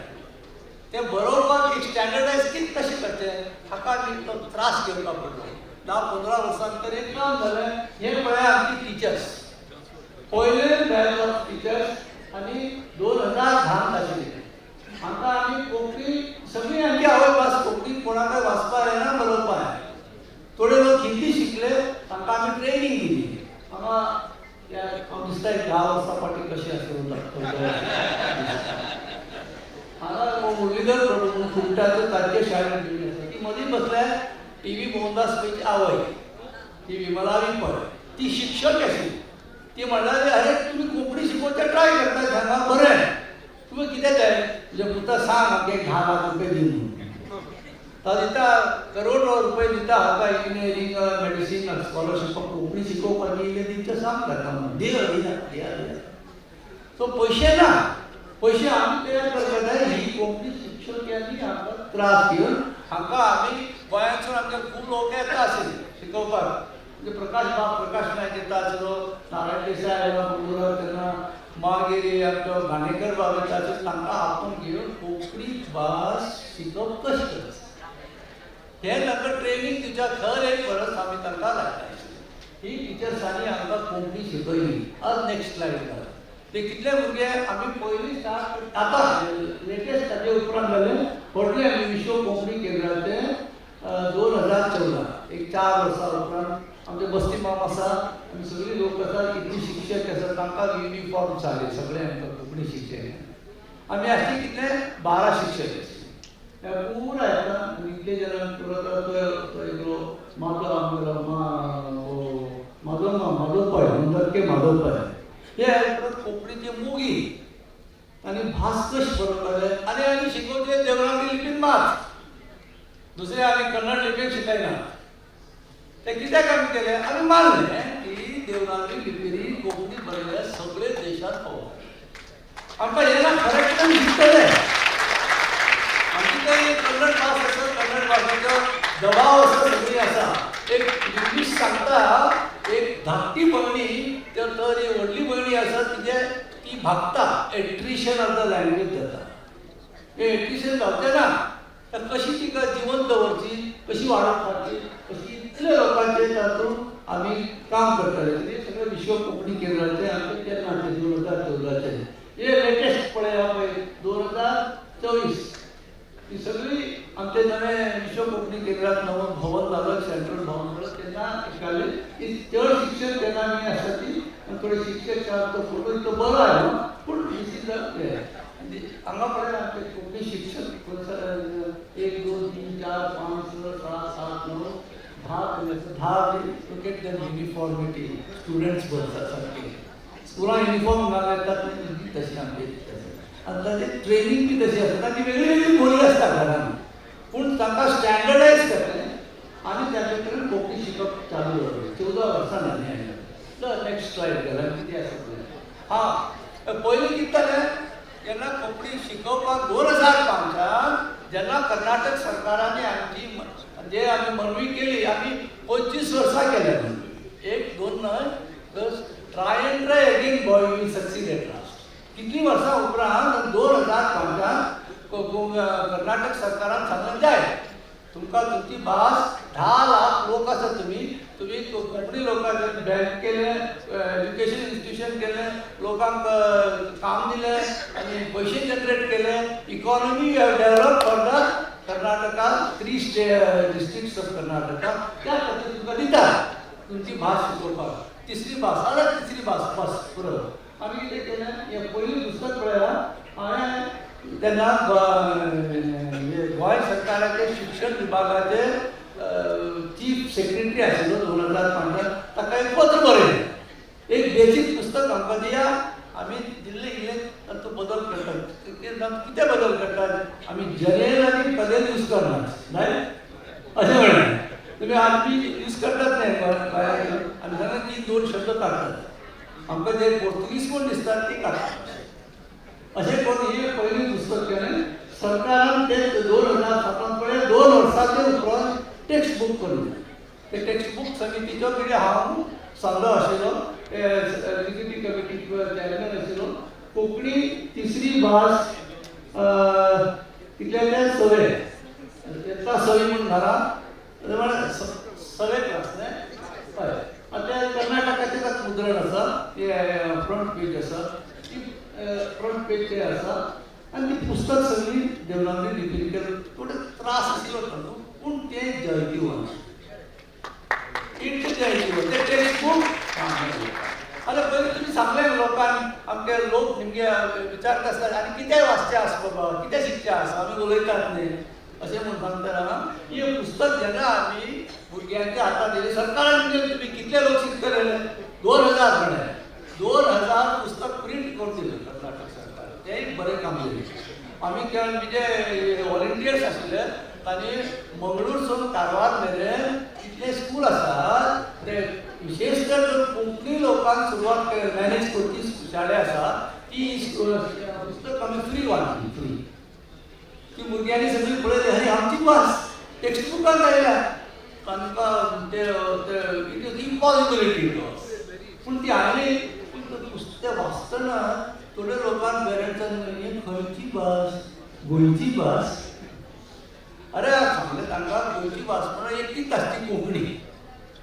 [SPEAKER 5] ते बरोवपाक एक स्टँडर्डायज कितें कशें करचें हाका आमी तो त्रास घेवपाक पडलो. 10-15 वर्सां भितर एक काम जालें. हें पळय आमची टिचर्स, पयले बॅच ऑफ टिचर्स आनी 2010 आशिल्ली. हांकां आमी कोंकणी सगळी आमची आवय भास कोंकणी, कोणाकय वाचपाक येना, बरोवपाक येना. थोडे लोक हिंदी शिकले, तांकां आमी ट्रेनींग दिली. हांगा हांव दिसता एक 10 वर्सां फाटीं कशें आसलें. हांगा मुरलीधर प्रभू म्हणून खुमटाचो तांचे शाळेंत दिल्ली आसा ती मदीं बसल्या. टी व्ही मोहनदास पैची आवय ती विमला बी पळय, ती शिक्षक आशिल्ली. ती म्हणटाली, अरे तुमी कोंकणी शिकोवचें ट्राय करता हांगा, बरें, तुमी कितें जाय तुज्या पुता सांग आमकां एक 10 लाख रुपये दी म्हणून. तो दिता, करोड रुपये दिता हाका इंजिनियरींग, मेडिसीन स्कॉलरशीप, कोंकणी शिकोवपाक इल्लें दिवचें सांग ताका म्हणून. दिया दिया दिया दिया. सो पयशे ना, पयशे आमी तयार करपाक जाय. ही कोंकणी शिक्षक आमकां त्रास घेवन हांकां आमी गोंयांतसून आमचे खूब लोक येता आशिल्ले शिकोवपाक. म्हणजे प्रकाश बाब, प्रकाश नायक येता आसलो, नारायण देसाय आयलो मंगळूराक तेन्ना, मागीर आमचो घाणेकर बाब येता आशिल्लो. तांकां आपोवन घेवन कोंकणी भास शिकप कशें करप हें तांकां ट्रेनींग दिवच्या खर एक परस आमी तांकां लायता. ही टिचर्सांनी आमकां कोंकणी शिकयली. आज नेक्स्ट स्लायड घाल. ते कितले भुरगे आमी पयलीं स्टार्ट, आतां लेटेस्ट ताजे उपरांत जालें व्हडलें आमी विश्व कोंकणी केंद्राचें 2014, एक 4 वर्सां उपरांत आमचे बस्ती माम आसा, आमी सगळीं लोक आसा, इतली शिक्षक आसा, तांकां युनिफॉर्म जाले सगळे आमकां कोंकणी शिक्षक. आमी आसली कितले 12 शिक्षक आसले पुरा येता. आनी इतले जाणां पुरो तो एकलो माधव आमगेलो माधव माधव पै, म्हणटात के माधव पै, हे परत कोंकणीचे मोगी आनी भास कशी बरोवपाक जाय. आनी आमी शिकोवचे देवनागरी लिपीन मात, दुसरे आमी कन्नड लिपीन शिकयना. ते कित्याक आमी केलें, आमी मानलें की देवनागरी लिपीनी कोंकणी बरयल्यार सगळे देशांत पावता. आमकां येना खरें कितें आमी शिकतले. आमची थंय कन्नड भास आसा, कन्नड भाशेचो दबाव आसा, सगळी आसा. एक इंग्लीश सांगता एक धाकटी भयणी तर एक व्हडली भयणी आसा तिजे ती भागता. एट्रिशन ऑफ the language जाता. हें एट्रिशन जावचें ना तर कशी तिका जिवंत दवरची, कशी वाडोवप काडची, कशी इतले लोकांचे तातूंत आमी काम करताले. तें सगळें विश्व कोंकणी केंद्राचें आमचें तेन्नाचें 2014चें. हे लेटेस्ट पळया पळय 2024 ही सगळी आमचे नवें विश्व कोंकणी केंद्रात नवो भवन जालो, सेंट्रल भवन जालो तेन्ना काडली. ती चड शिक्षक तेन्ना आमी आसा ती आनी थोडे शिक्षक तो फोटो इतलो बरो आयलो पूण this is the हांगा पळय आमचे कोंकणी शिक्षक 1 2 3 4 5 6 7 8 9 10 10. Look at the uniformity. Students बरतात सारके स्कुलान युनिफॉर्म घालून येतात न्ही तशी आमची. आनी ताची ट्रेनींग बी तशी आसता. तांची वेगळी वेगळी बोली आसता घरान पूण तांकां स्टँडर्डायज केलें आनी तांचे कडेन कोंकणी शिकप चालू दवरलें. 14 वर्सां जालीं हांवें. The next slide घरान कितें आसा पळय. हां, पयलीं कितें जालें, जेन्ना कोंकणी शिकोवपाक 2005 जेन्ना कर्नाटक सरकारांनी आमची म्हणजे आमी मनवी केली, आमी 25 वर्सां केल्या मनवी, एक दोन न्हय. Try and try again, boy, we succeed at last. कितलीं वर्सां उपरांत 2005 कर्नाटक सरकारान सांगलें जाय तुमकां तुमची भास. 10 लाख लोक आसा, तुमी तुमी कोंकणी लोकांक बँक केलें, एज्युकेशन इन्स्टिट्यूशन केलें, लोकांक काम दिलें आनी पयशे जनरेट केले. Economy you have develop for the Karnataka, three districts of Karnataka. त्या खातीर तुमकां दिता तुमची भास शिकोवपाक तिसरी भास जाल्यार तिसरी भास बस पुरो. आमी कितें केलें, हें पयलीं पुस्तक पळया. हांवें तेन्ना गोंय सरकाराचे शिक्षण विभागाचे चीफ सेक्रेटरी आशिल्लो 2005, ताका एक पत्र बरयलें, एक बेसीक पुस्तक आमकां दिया. आमी दिल्ले इल्ले तातूंत बदल करतात. कितें बदल करतात? आमी जनेल आनी कदेल यूज करना न्हय अशें म्हणलें. तुमी आमी यूज करतात न्हय गोंयांत. आमी सांगता ती दोन शब्द काडटात, आमकां जे पोर्तुगीज कोण दिसतात ती काडटात. अशें करून हें पयलीं पुस्तक केलें. सरकारान ते 2007 पळय 2 वर्साचे उपरांत टेक्स्ट बूक करून ते टेक्स्ट बूक समितीचो कितें हांव सल्लो आशिल्लो, एक्झिक्युटीव कमिटी चेअरमॅन आशिल्लो. कोंकणी तिसरी भास कितले ते सवे यत्ता सवी म्हूण घाला म्हळ्यार सवे क्लास न्हय. हय, आनी ते कर्नाटकाचें ताका मुद्रण आसा. ते फ्रंट पेज आसा, ती फ्रंट पेज ते आसा. आनी ती पुस्तक सगळी देवनागरी लिपीन केलें. थोडे त्रास आशिल्लो तातूंत पूण तें जैतिवंत, it's जैतिवंत ते टेक्स्ट बूक. आतां पयलीं तुमी सांगलें लोकांक, आमचे लोक निमगे विचारता आसता आनी कितें वाचचें आसा बाबा, कितें शिकचें आसा, आमी उलयतात न्ही अशें म्हूण सांगतना हें पुस्तक जेन्ना आमी भुरग्यांच्या हातांत दिलें सरकारान दिलें, तुमी कितले लोक शिकतले? 2000 म्हळें. 2000 पुस्तक प्रिंट करून दिलें कर्नाटक सरकार. तें बरें काम केलें. आमी जे व्हॉलंटियर्स आशिल्ले तांणी मंगळूरसून कारवार मेरेन कितले स्कूल आसात ते विशेश तर कोंकणी लोकांक सुरवात मॅनेज करची शाळे आसा ती पुस्तक आमी फ्री वांटली, फ्री. ती भुरग्यांनी सगळी पळयली, आनी आमची भास टेक्स्ट बुकान आयल्या. तांकां ते it is impossibility पूण ती हाडली. पूण ते पुस्तक वाचतना थोड्या लोकांक पेरंट्सान, ही खंयची भास, गोंयची भास? अरे, सांगलें तांकां, गोंयची भास म्हणून एकटीच आसची कोंकणी.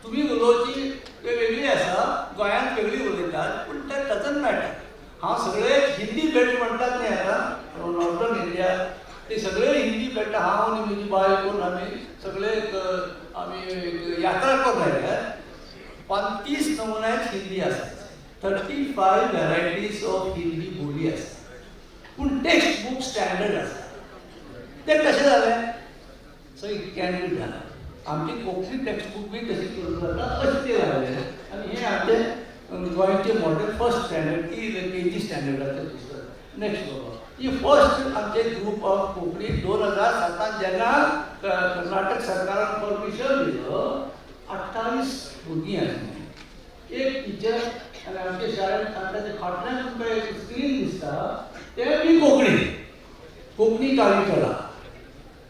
[SPEAKER 5] तुमी उलोवची ते वेगळी आसा, गोंयांत वेगळी उलयतात पूण तें डजंट मॅटर. हांव सगळे हिंदी बेल्ट म्हणटात न्ही आतां नॉर्दर्न इंडिया, ते सगळे हिंदी बेल्ट हांव आनी म्हजी बायल करून आमी सगळे एक आमी यात्रा करून आयले. 35 नमुन्यात हिंदी आसा, 35 व्हेरायटीज ऑफ हिंदी बोली आसा पूण टेक्स्ट बूक स्टँडर्ड आसा. तें कशें जालें? So it can be done. आमची कोंकणी टेक्स्ट बूक बी तशी करूंक जाता अशें तें लागलें. आनी हें आमचें गोंयचें मॉडेल फर्स्ट स्टँडर्ड की केजी स्टँडर्डाचें पुस्तक. नेक्स्ट बाबा. ही फर्स्ट आमचे ग्रूप ऑफ कोंकणी. 2007 जेन्ना कर्नाटक सरकारान परमिशन दिलो, 28 भुरगीं आसलीं, एक टिचर आनी आमच्या शाळेंत तांच्या फाटल्यान तुमकां एक स्क्रीन दिसता तें बी कोंकणी, कोंकणी काव्यकला.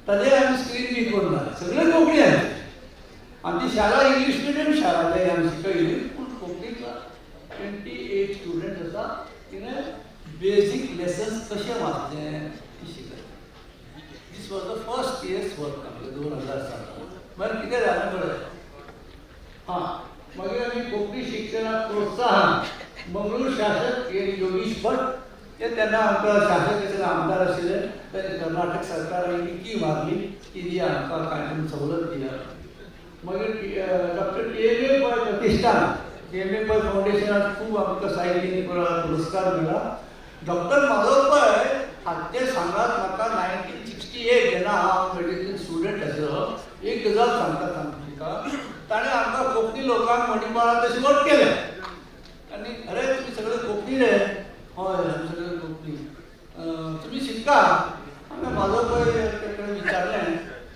[SPEAKER 5] ताजेर आमी स्क्रीन बी करून सगळे कोंकणी आमची. आमची शाळा इंग्लीश मिडियम शाळा, ते आमी शिकयली पूण कोंकणी. 78 स्टुडंट आसा तिणें बेजीक लेसन्स कशें वाचचें ती शिकयता. This was the first year's work आमचें 2007. मागीर कितें जालें पळय. हां, मागीर आमी कोंकणी शिक्षणाक प्रोत्साहन मंगळूर शासक योगीश भट ते तेन्ना आमकां शासक आशिल्ले, आमदार आशिल्ले. ते कर्नाटक सरकारान विकी मारली की दिया आमकां कांय पूण सवलत दिया. मागीर डॉक्टर टी.एम.ए. पै प्रतिष्ठान, टी.एम.ए. पै फावंडेशनाक खूब आमकां साहित्य पुरस्कार मेळ्ळा. डॉक्टर माधव पै हाचे सांगात म्हाका 1968 जेन्ना हांव मेडिसीन स्टुडंट आशिल्लो, एक गजाल सांगता तुमकां. ताणें आमकां कोंकणी लोकांक मणिपाळांत तशें वट केलें आनी अरे तुमी सगळे कोंकणी रे, हय आमी सगळे कोंकणी, तुमी शिकता. आमी माधव पै कडेन विचारलें,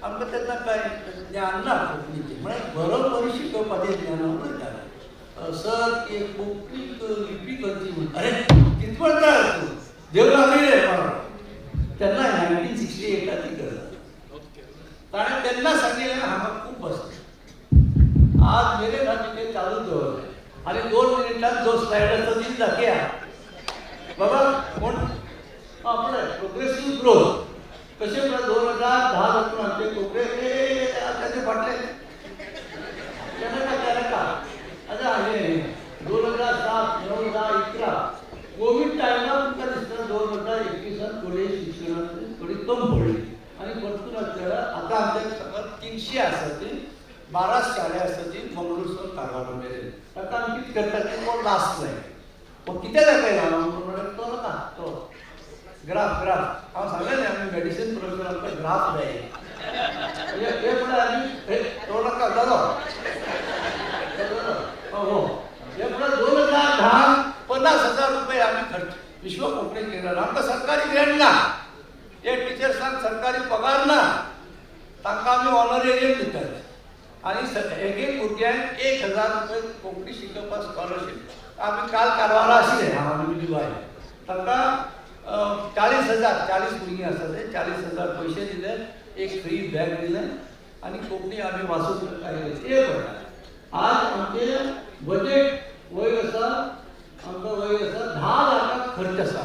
[SPEAKER 5] आमकां तेन्ना कांय ज्ञान ना कोंकणीचें, म्हळ्यार बरोबर शिकोवपाचें ज्ञान उलयतालें. सर की कोंकणीक लिपी करची म्हण, अरे कितें म्हणटा तूं, देवनागरी रे म्हणून. तेन्ना 1968 ती गजाल ताणें तेन्ना सांगिल्लें. हांगा खूब बसलें, आज मेरेन आमी तें चालू दवरलें. आनी 2 मिनटान जो स्लायड आसा ती दाखया बाबा कोण आपले प्रोग्रेसीव ग्रोथ कशें म्हळ्यार 2010 साकून आमचे कोंकणी ताचे फाटले तेन्ना तेन्ना आतां हें 2007, 9, 10, 11 कोवीड टायमार तुमकां दिसता 2021 थोडी शिक्षणांत थोडी कम पडली आनी परतून आसल्यार आतां आमच्या सगळ्यात 300 आसा ती 12 शाळे आसा ती मंगळूर कारवार मेरेन. ताका आमी कितें करता ते तो लास्ट लायन हो कितें दाखयला म्हणल्यार तो नाका तो ग्राफ ग्राफ हांव सांगलें न्ही आमी मेडिसीन प्रोफेसर आमकां ग्राफ जाय. म्हणजे हे म्हळ्यार आमी तो नाका जालो हो हे म्हळ्यार 2010 50,000 रुपये आमी खर्च विश्व कोंकणी केंद्रान. आमकां सरकारी ग्रँट ना, हे टिचर्सांक सरकारी पगार ना, तांकां आमी ऑनरेरियम दितात आनी एक एक भुरग्यांक 1,000 रुपये कोंकणी शिकोवपाक स्कॉलरशीप. आमी काल कारवारा आशिल्ले हांव आनी म्हजी बायल, तांकां 40,000, 40 भुरगीं आसा ते 40,000 पयशे दिले, एक फ्री बॅग दिलें आनी कोंकणी आमी वाचून एक पळय. आज आमचें बजेट वयर आसा, आमकां वयर आसा 10 लाखां खर्च आसा.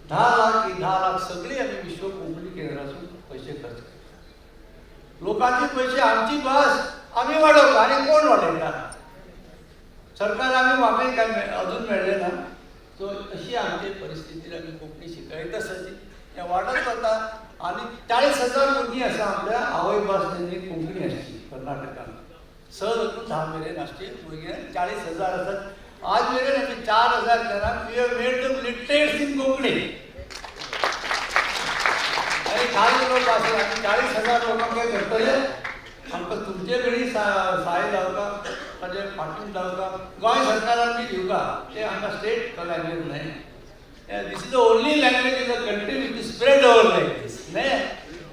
[SPEAKER 5] 10 लाख ही 10 लाख सगळी आमी विश्व कोंकणी केंद्रासून पयशे खर्च करता. लोकांचे पयशे, आमची भास आमी वाडोवप आनी कोण वाडयता? सरकार आमी मागणी काय अजून मेळ्ळें ना. सो अशी आमची परिस्थितीन आमी कोंकणी शिकयत आसा ती हें वाडत वता. आनी 40,000 भुरगीं आसा आमच्या आवय भास तेंची कोंकणी आसची कर्नाटकान, 6 धरून 10 मेरेन आसची भुरगीं 40,000 आसात. आज मेरेन आमी 4,000 जाणांक we have made them literates in Konkani. आनी काल लोक आसा आमी 40,000 लोकांक काय करतले. आमकां तुमचे कडेन सहाय जावका, ताजे फाटून जावका, गोंय सरकारान बी दिवका ते आमकां स्टेट लँग्वेज न्हय. This is the only language in the country which is spread over like this न्हय.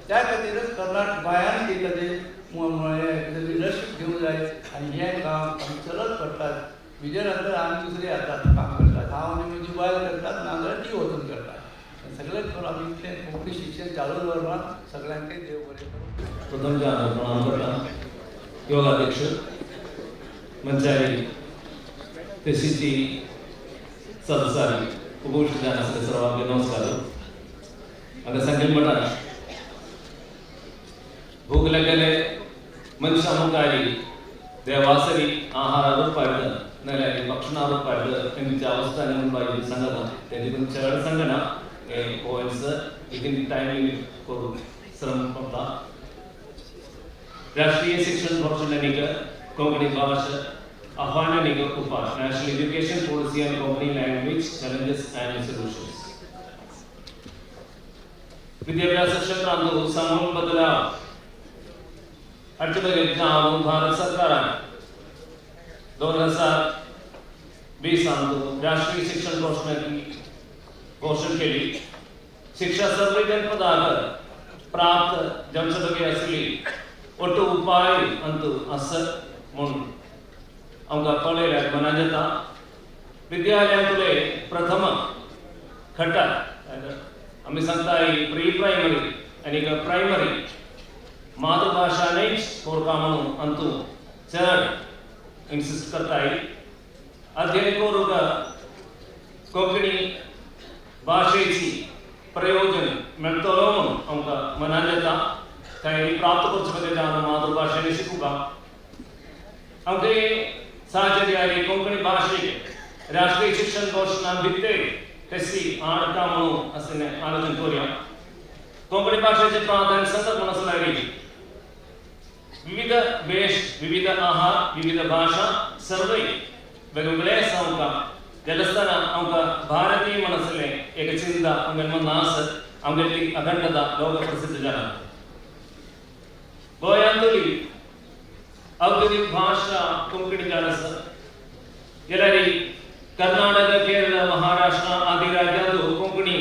[SPEAKER 5] त्या खातीरच कर्नाटक गोंयान कितें ताजें लिडरशीप घेवंक जाय आनी हें काम आमी चलत पडटात. म्हजे नंतर आमी दुसरे येतात काम करतात, हांव आनी म्हजी बायल करतात, नाजाल्यार ती वचून करतात. सगळें करून आमी इतलें कोंकणी शिक्षण चालू दवरलां. सगळ्यांकय देव बरें करूं.
[SPEAKER 6] प्रथम प्रणाम करता योगाध्यक्ष मंचारी तशीची सदस्यारी उपविष्ट जान सर्वांक नमस्कार. हांगा सांगेल म्हणटा भूक लागलेले मनुष्या मुखारी देवासरी आहार रूपाड नाल्यार भक्षणा रूपाड तेंची अवस्था म्हणून सांगता तेजी पण चड सांगना हे पोयम्स विदिन टायम लिमिट करून श्रम पडटा. राष्ट्रीय शिक्षण धोरण कोंकणी भाषा आव्हान उपाय, National Education Policy and Konkani Language, Challenges and Solutions. विद्याभ्यास क्षेत्रांत समूल बदलाव हाचे बगैर जावन भारत सरकारान 2020 राष्ट्रीय शिक्षण घोषणा घोषण केली. शिक्षा सर्व जनपदाक प्राप्त जावचे आसली ಒಟ್ಟು उपाय अंतू आसत म्हणून आमकां पळयल्यार मनान जाता. विद्यालयांतले प्रथम खटा आमी सांगता प्री प्रायमरी आनी प्रायमरी मातृभाशा न्हय कोरका म्हणून अंतू चड इन्सिस्ट करताय. अध्ययन करूंक कोंकणी भाशेची प्रयोजन मेळटलो म्हणून आमकां मनान येता. काही प्राप्त करचे खातीर आमी मातृभाशेन शिकूंक आमचे साहचर्यारी कोंकणी भाशेक राष्ट्रीय शिक्षण घोशणा भितर कशी हाडटा म्हणून अशें आलोचन करूया. कोंकणी भाशेचें प्राधान्य सतत म्हणून आसल्यार विविध वेश, विविध आहार, विविध भाशा सर्वय वेगवेगळे आसा. आमकां जाल्यार आमकां भारतीय म्हण आसलें एक चिंता आमगेले मनां आसत, आमगेली अखंडता लोक प्रसिद्ध जाला. गोंयांतली औद्योगिक भाशा कोंकणी जावन आसा. जाल्यार कर्नाटक, केरळ, महाराष्ट्र आदी राज्यांत कोंकणी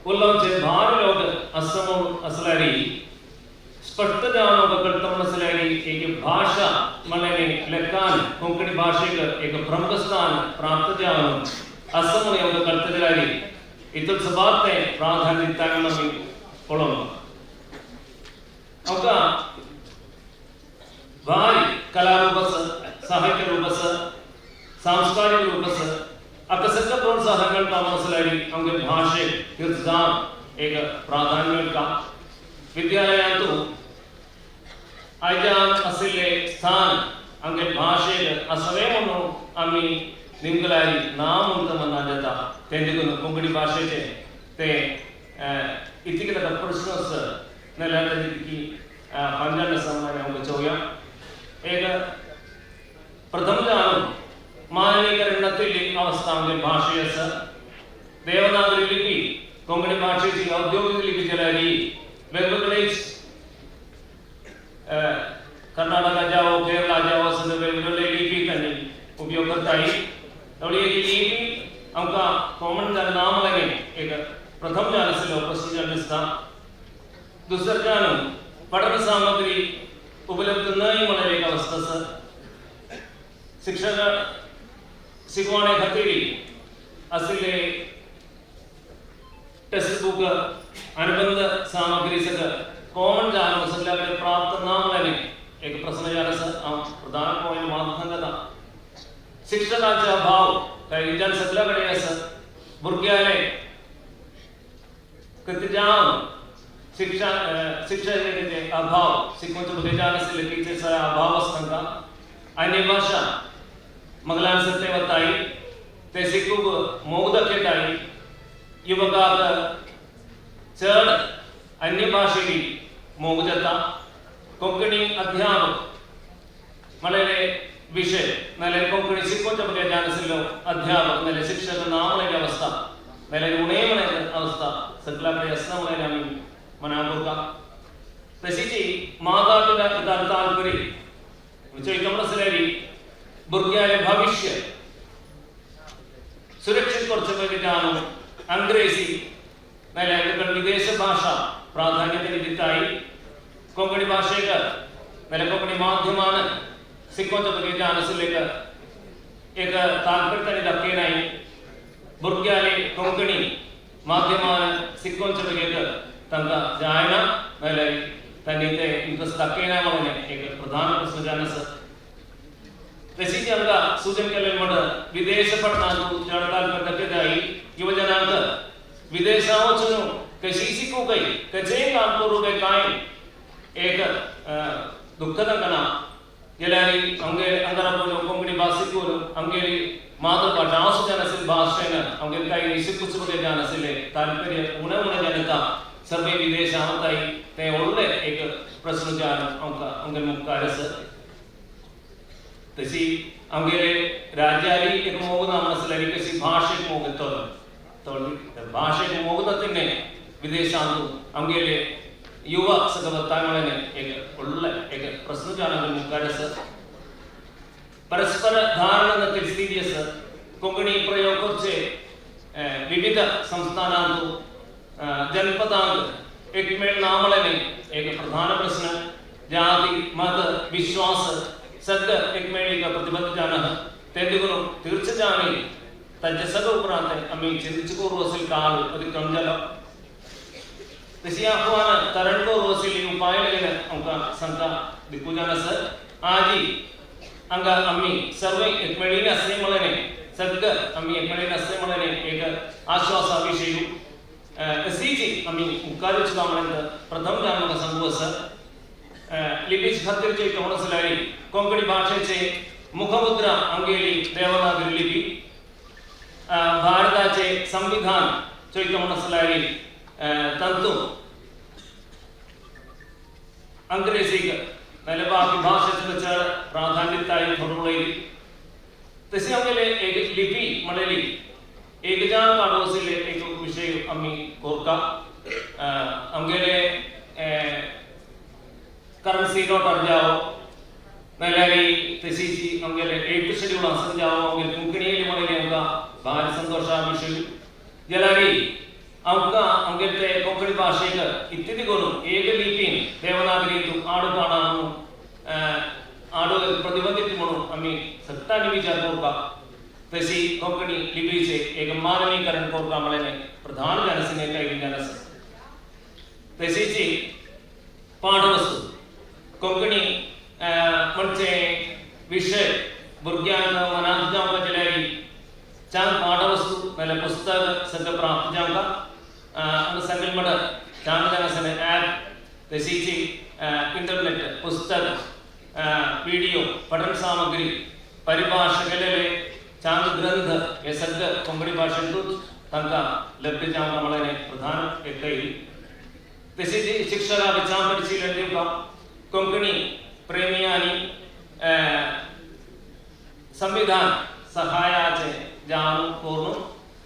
[SPEAKER 6] उलोवचे भार लोक आसा म्हणून आसल्यार स्पश्ट जावन कळटा म्हण आसल्यार एक भाशा म्हणल्यार लेखान कोंकणी भाशेक एक प्रमुख स्थान प्राप्त जावन आसा म्हणून आमकां कळटा. जाल्यार हितून सबार तें प्राधान्य दिता म्हणून आमी पळोवंक आमकां भारी कला रूप आसा, साहित्य रूप आसा, सांस्कारिक रूप आसा. आतां सगळें प्रोत्साहन मेळटा म्हणून आसल्यार आमगे भाशेक तीर्थ एक प्राधान्य मेळटा. विद्यालयांतू आयच्यान आशिल्ले स्थान आमगे भाशेक आसलें म्हणून आमी निमगल्यार ना म्हणटा मनान येता. तें देखून कोंकणी भाशेचें तें इतलें ताका प्रश्न आसा नाल्यार ताजी तितकी पांजान आसा म्हणून आमकां चोवया. एक प्रथम जावन मानवीकरणातील अवस्था आमगे भाशे आसा. देवनागरी लिपी कोंकणी भाशेची औद्योगिक लिपी जाल्यार वेगवेगळे कर्नाटका जावो, केरळा जावो, सगळे वेगवेगळे लिपी तांणी उपयोग करताय. त्यामुळे एक लिपी आमकां कॉमन जावन ना म्हणलें एक प्रथम जावन आशिल्लो प्रश्न जावन दिसता. दुसरें जावन पठन सामग्री उपलब्ध न्हय म्हणलें एक अवस्था आसा. शिक्षक शिकवणे खातीर आशिल्ले टेक्स्ट बुक, अनुबंध सामग्री सगळं कॉमन जावन सगळ्या कडेन प्राप्त ना म्हणलें एक प्रश्न जावन आसा. हांव प्रधान पॉयंट मात सांगता. शिक्षकांचे अभाव काही जन सगळ्या कडेन आसा. भुरग्याले कृत्य जावन शिक्षा शिक्षणाचे अभाव, शिकोवचे भुरगे जावन आशिल्ले टिचर्साचे अभाव आसा तांकां. अन्य भाशा मगलान सत्ते वताय, ते शिकूंक मोग दाखयताय. युवकाक चड अन्य भाशेची मोग जाता. कोंकणी अध्यापक म्हणलेले विशय नाल्यार कोंकणी शिकोवच्या भुरग्याक जावन आशिल्लो अध्यापक नाल्यार शिक्षक ना म्हणलेली अवस्था, नाल्यार उणें म्हणलेली अवस्था सगळ्या कडेन आसना म्हणलेली आमी मनाक उरता. तशीच माता पिता तात्पर्य चोयता म्हणसल्यार भुरग्यालें भविश्य सुरक्षित करचे पयलीं जावन अंग्रेजी नाल्यार विदेश भाशा प्राधान्य दिताय. कोंकणी भाशेक नाल्यार कोंकणी माध्यमान शिकोवच्या भुरगे जावन आशिल्ले एक तात्पर्य तांणी दाखयनाय. भुरग्याले कोंकणी माध्यमान शिकोवचे भुरगे तांकां जायना नाल्यार तांणी ते इंट्रस्ट दाखयना म्हणून एक प्रधान प्रश्न जावन आसा. तशीच आमकां सूचन केलें म्हणटा विदेश पठनांतू चड तात्पर्य दाखयताय. युवजनांक विदेशा वचून कशी शिकूंक कशेंय काम करूंक काय एक दुःख तांकां ना. जाल्यार आमगे हांगा कोंकणी भास शिकून आमगेली मातृभाशा हांव सुद्दां नाशिल्ले भाशेन आमगेले कांय शिकूच भुरगे जावन आशिल्ले तात्पर्य उणें उणें जावन येता. सर्वे विदेशा वताय तें व्हडलें एक प्रश्न जावन आमकां आमगेले मुखार आसा. तशी आमगेले राज्यारी एक मोग ना आसल्यार कशी भाशेक मोग येतलो भाशेक मोग जाता विदेशांत आमगेले युवा सगळं वता म्हणलें एक व्हडलें एक प्रश्न जावन मुखार आसा. परस्पर धारणा स्थिती आसा. कोंकणी प्रयोग करचे विविध संस्थानांत, जनपदांत एकमेळ ना म्हणलें एक प्रधान प्रश्न. जाती, मत, विश्वास सगळं एकमेळ प्रतिबंध जावन ते देखून तीर्थ तांचे सगळं उपरांत आमी चिंतूंक असेल काल अतिक्रम जालो. तशी आव्हान तरण करू असेल उपाय आमकां सांगता दिकू जावन आसा. आजी हांगा आमी सर्व एकमेळीन आसले म्हणलें सगळं आमी एकमेळीन आसले म्हणलें एक आश्वासा विशय अशीची आमी मुखार वचपा म्हणल्यार प्रथम जावन म्हाका सांगू आसा लिपीचे खातीर कोण आसल्यार कोंकणी भाशेचे मुखमुद्रा आमगेली देवनागरी लिपी भारताचे संविधान चोयता म्हूण आसल्यार तातूंत अंग्रेजीक नाल्यार बाकी भाशेचो चड प्राधान्यताय थोडो उलयली तशी आमगेले एक लिपी म्हणलेली एक जाण काडू आशिल्ले एक विशय आमी कोरता आमगेले करन्सी नोटार जावो नाल्यार तशीच आमगेले एट शेड्यूल आसून जावो आमगेले कोंकणी म्हणलेली आमकां भारी संतोशा विशय जाल्यार आमकां आमगेले ते कोंकणी भाशेक इत्यादी करून एक लिपीन देवनागरींत आडू पाणां आडू प्रतिबंधित म्हणून आमी सत्तांनी विचार करपाक तशी कोंकणी लिपीचे एक मानवीकरण करपा म्हणलें प्रधान जावन आसा काही जावन आसा. तशीच पाठवस्तू कोंकणी म्हणजे विशय भुरग्यांक मनांत जावंक जाल्यार चांग पाठवस्तू नाल्यार पुस्तक सगळें प्राप्त जावंक हांगा सांगलें म्हणटात चांग जावन आसलें ॲप तशीच इंटरनेट पुस्तक विडियो पठन सामग्री परिभाशा केलेले चांग ग्रंथ हे सगळं कोंकणी भाशेंतूच तांकां लभ्य जावंक म्हणलें प्रधान एक कैली. तशीच शिक्षकां चांग परिशीलन दिवपाक कोंकणी प्रेमियांनी संविधान सहायाचे जावन करून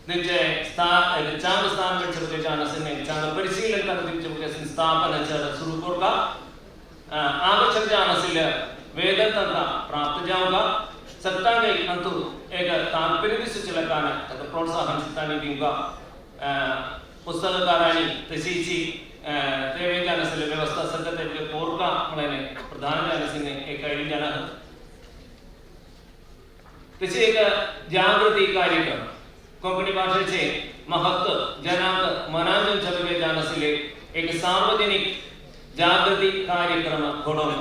[SPEAKER 6] तेंचे स्थान चांग स्थान मेळचे बगे जावन आसलें चांग परिशीलन करून दिवचे बगे स्थापना सुरू करपाक आवश्यक जावन आशिल्ल्या वेदन तांकां प्राप्त जावंक सत्तांक अंतू एक तात्पर्य सुचलकान ताका प्रोत्साहन सत्तांनी दिवंक पुस्तककारांनी तशीच ते जावन आशिल्ले वेवस्था सगळें ते कोरका म्हणलें प्रधान जावन आशिल्लें एक आयडी जावन आसा. तशी एक जागृती कार्यक्रम कोंकणी भाशेचे महत्व जनांक मनांजन सगळे जावन आशिल्ले एक सार्वजनीक जागृती कार्यक्रम घडोवन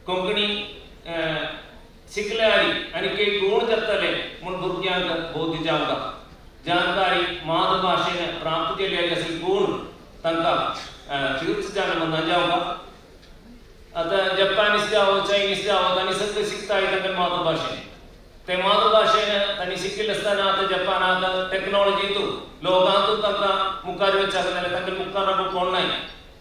[SPEAKER 6] कोंकणी शिकल्यारी आनी काही गुण जातले म्हूण भुरग्यांक बोध जावंक जानकारी मातृभाशेन प्राप्त केल्ले अशे गुण तांकां तीर्थ जावन मनां जावंक. आतां जपानीस जावो चायनीस जावो तांणी सगळें शिकताय तांकां मातृभाशेन ते मातृभाशेन तांणी शिकिल्लें आसतना आतां जपानांत टॅक्नोलॉजींतू लोकांतू तांकां मुखार वचपाक जाल्यार तांकां मुखार रावपाक कोण नाय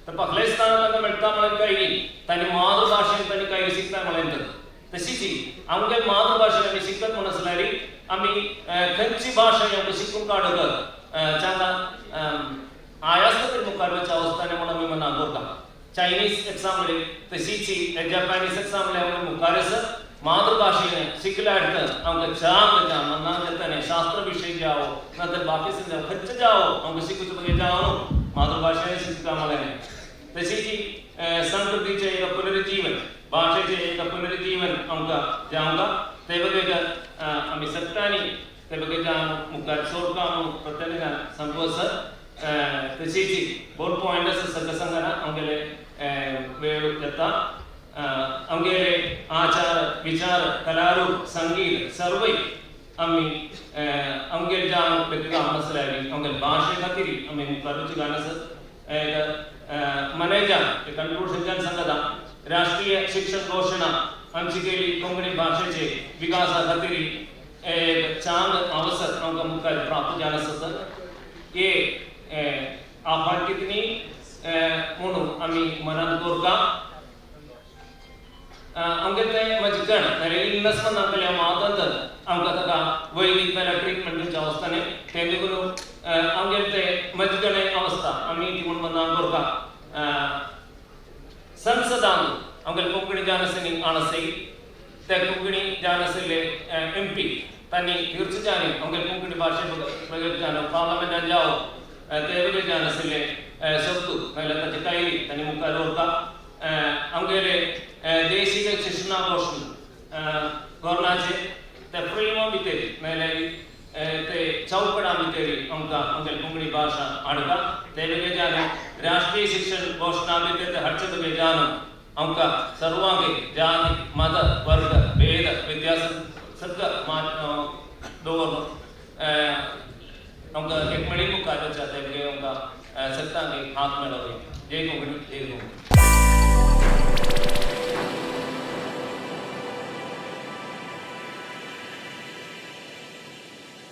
[SPEAKER 6] तर पाखलेस्तान तांकां मेळटा म्हणून काही तांणी मातृभाशेन तांणी काही शिकता म्हणलें तर तशीच आमगे मातृभाशेन आमी शिकत म्हूण आसल्यार आमी खंयची भाशा आमकां शिकून काडूंक चांगा आयास्त तरी मुखार वचच्या अवस्थाने म्हणून आमी मनां करता. चायनीज एक्साम तशीच जपानीस एक्साम आमी मुखार आसा मातृभाशेन शिकल्यार आमकां चांग जावं मनां जाता शास्त्र विशय जावो ना तर बाकी जावं खंयचे जावो आमकां शिकूचे बगे जावं न्हू मातृभाशेन शिकता म्हणलें. तशीच संस्कृतीचें एक पुनरुज्जीवन भाशेचें एक पुनरुज्जीवन आमकां जावंक ते बगेर आमी सत्तांनी ते बगेर जावन मुखार सोडपा म्हणून प्रत्येकान सांगू आसा. तशीच बोर पॉयंट आसा सगळें सांगना आमगेले वेळ जाता आमगेले आचार विचार कलारूप संगीत सर्वय आमी आमगेले जावन वेगळी आसल्यार आमगेले भाशे खातीर आमी मुखार वचूंक आसा. मनेजा कन्क्लूजन सांगता राष्ट्रीय शिक्षण घोशणा आमची केली कोंकणी भाशेचे विकासा खातीर एक चांग अवसर आमकां मुखार प्राप्त जावन आसता. हे आव्हान कितनी म्हणून आमी मनांत दवरता. आमगे तें म्हजें कण नाल्यार इलनस म्हण आमगेलें मातंत आमकां ताका वैदीक नाल्यार ट्रिटमेंट दिवच्या अवस्था न्ही तें देखून आमगेलें तें म्हजे अवस्था आमी ती म्हूण मनांत दवरता. संसदान आमगेले कोंकणी जावन आशिल्ली आणासई ते कोंकणी जावन आशिल्ले एम पी तांणी तीर्थ आमगेले कोंकणी भाशे बगैर जावन पार्लमेंटान जावो ते बगैर जावन आशिल्ले शब्द नाल्यार ताचे कायली तांणी मुखार दवरता. आमगेले देशीय शिक्षणा घोशणा गोवर्नाचे ते फ्रेमा भितर नाल्यार ते चौकडा भितर आमकां आमगेले कोंकणी भाशा हाडटा ते बगैर जावन राष्ट्रीय शिक्षण घोशणा भितर ते हाडचे बगैर जावन आमकां सर्वांक जाती मत वर्ग भेद भेद व्यत्यास सगळं दवरलो आमकां एकमणी मुखार वचता आमकां सत्तांक हात मेळोवया. जय कोंकणी, जय कोंकणी.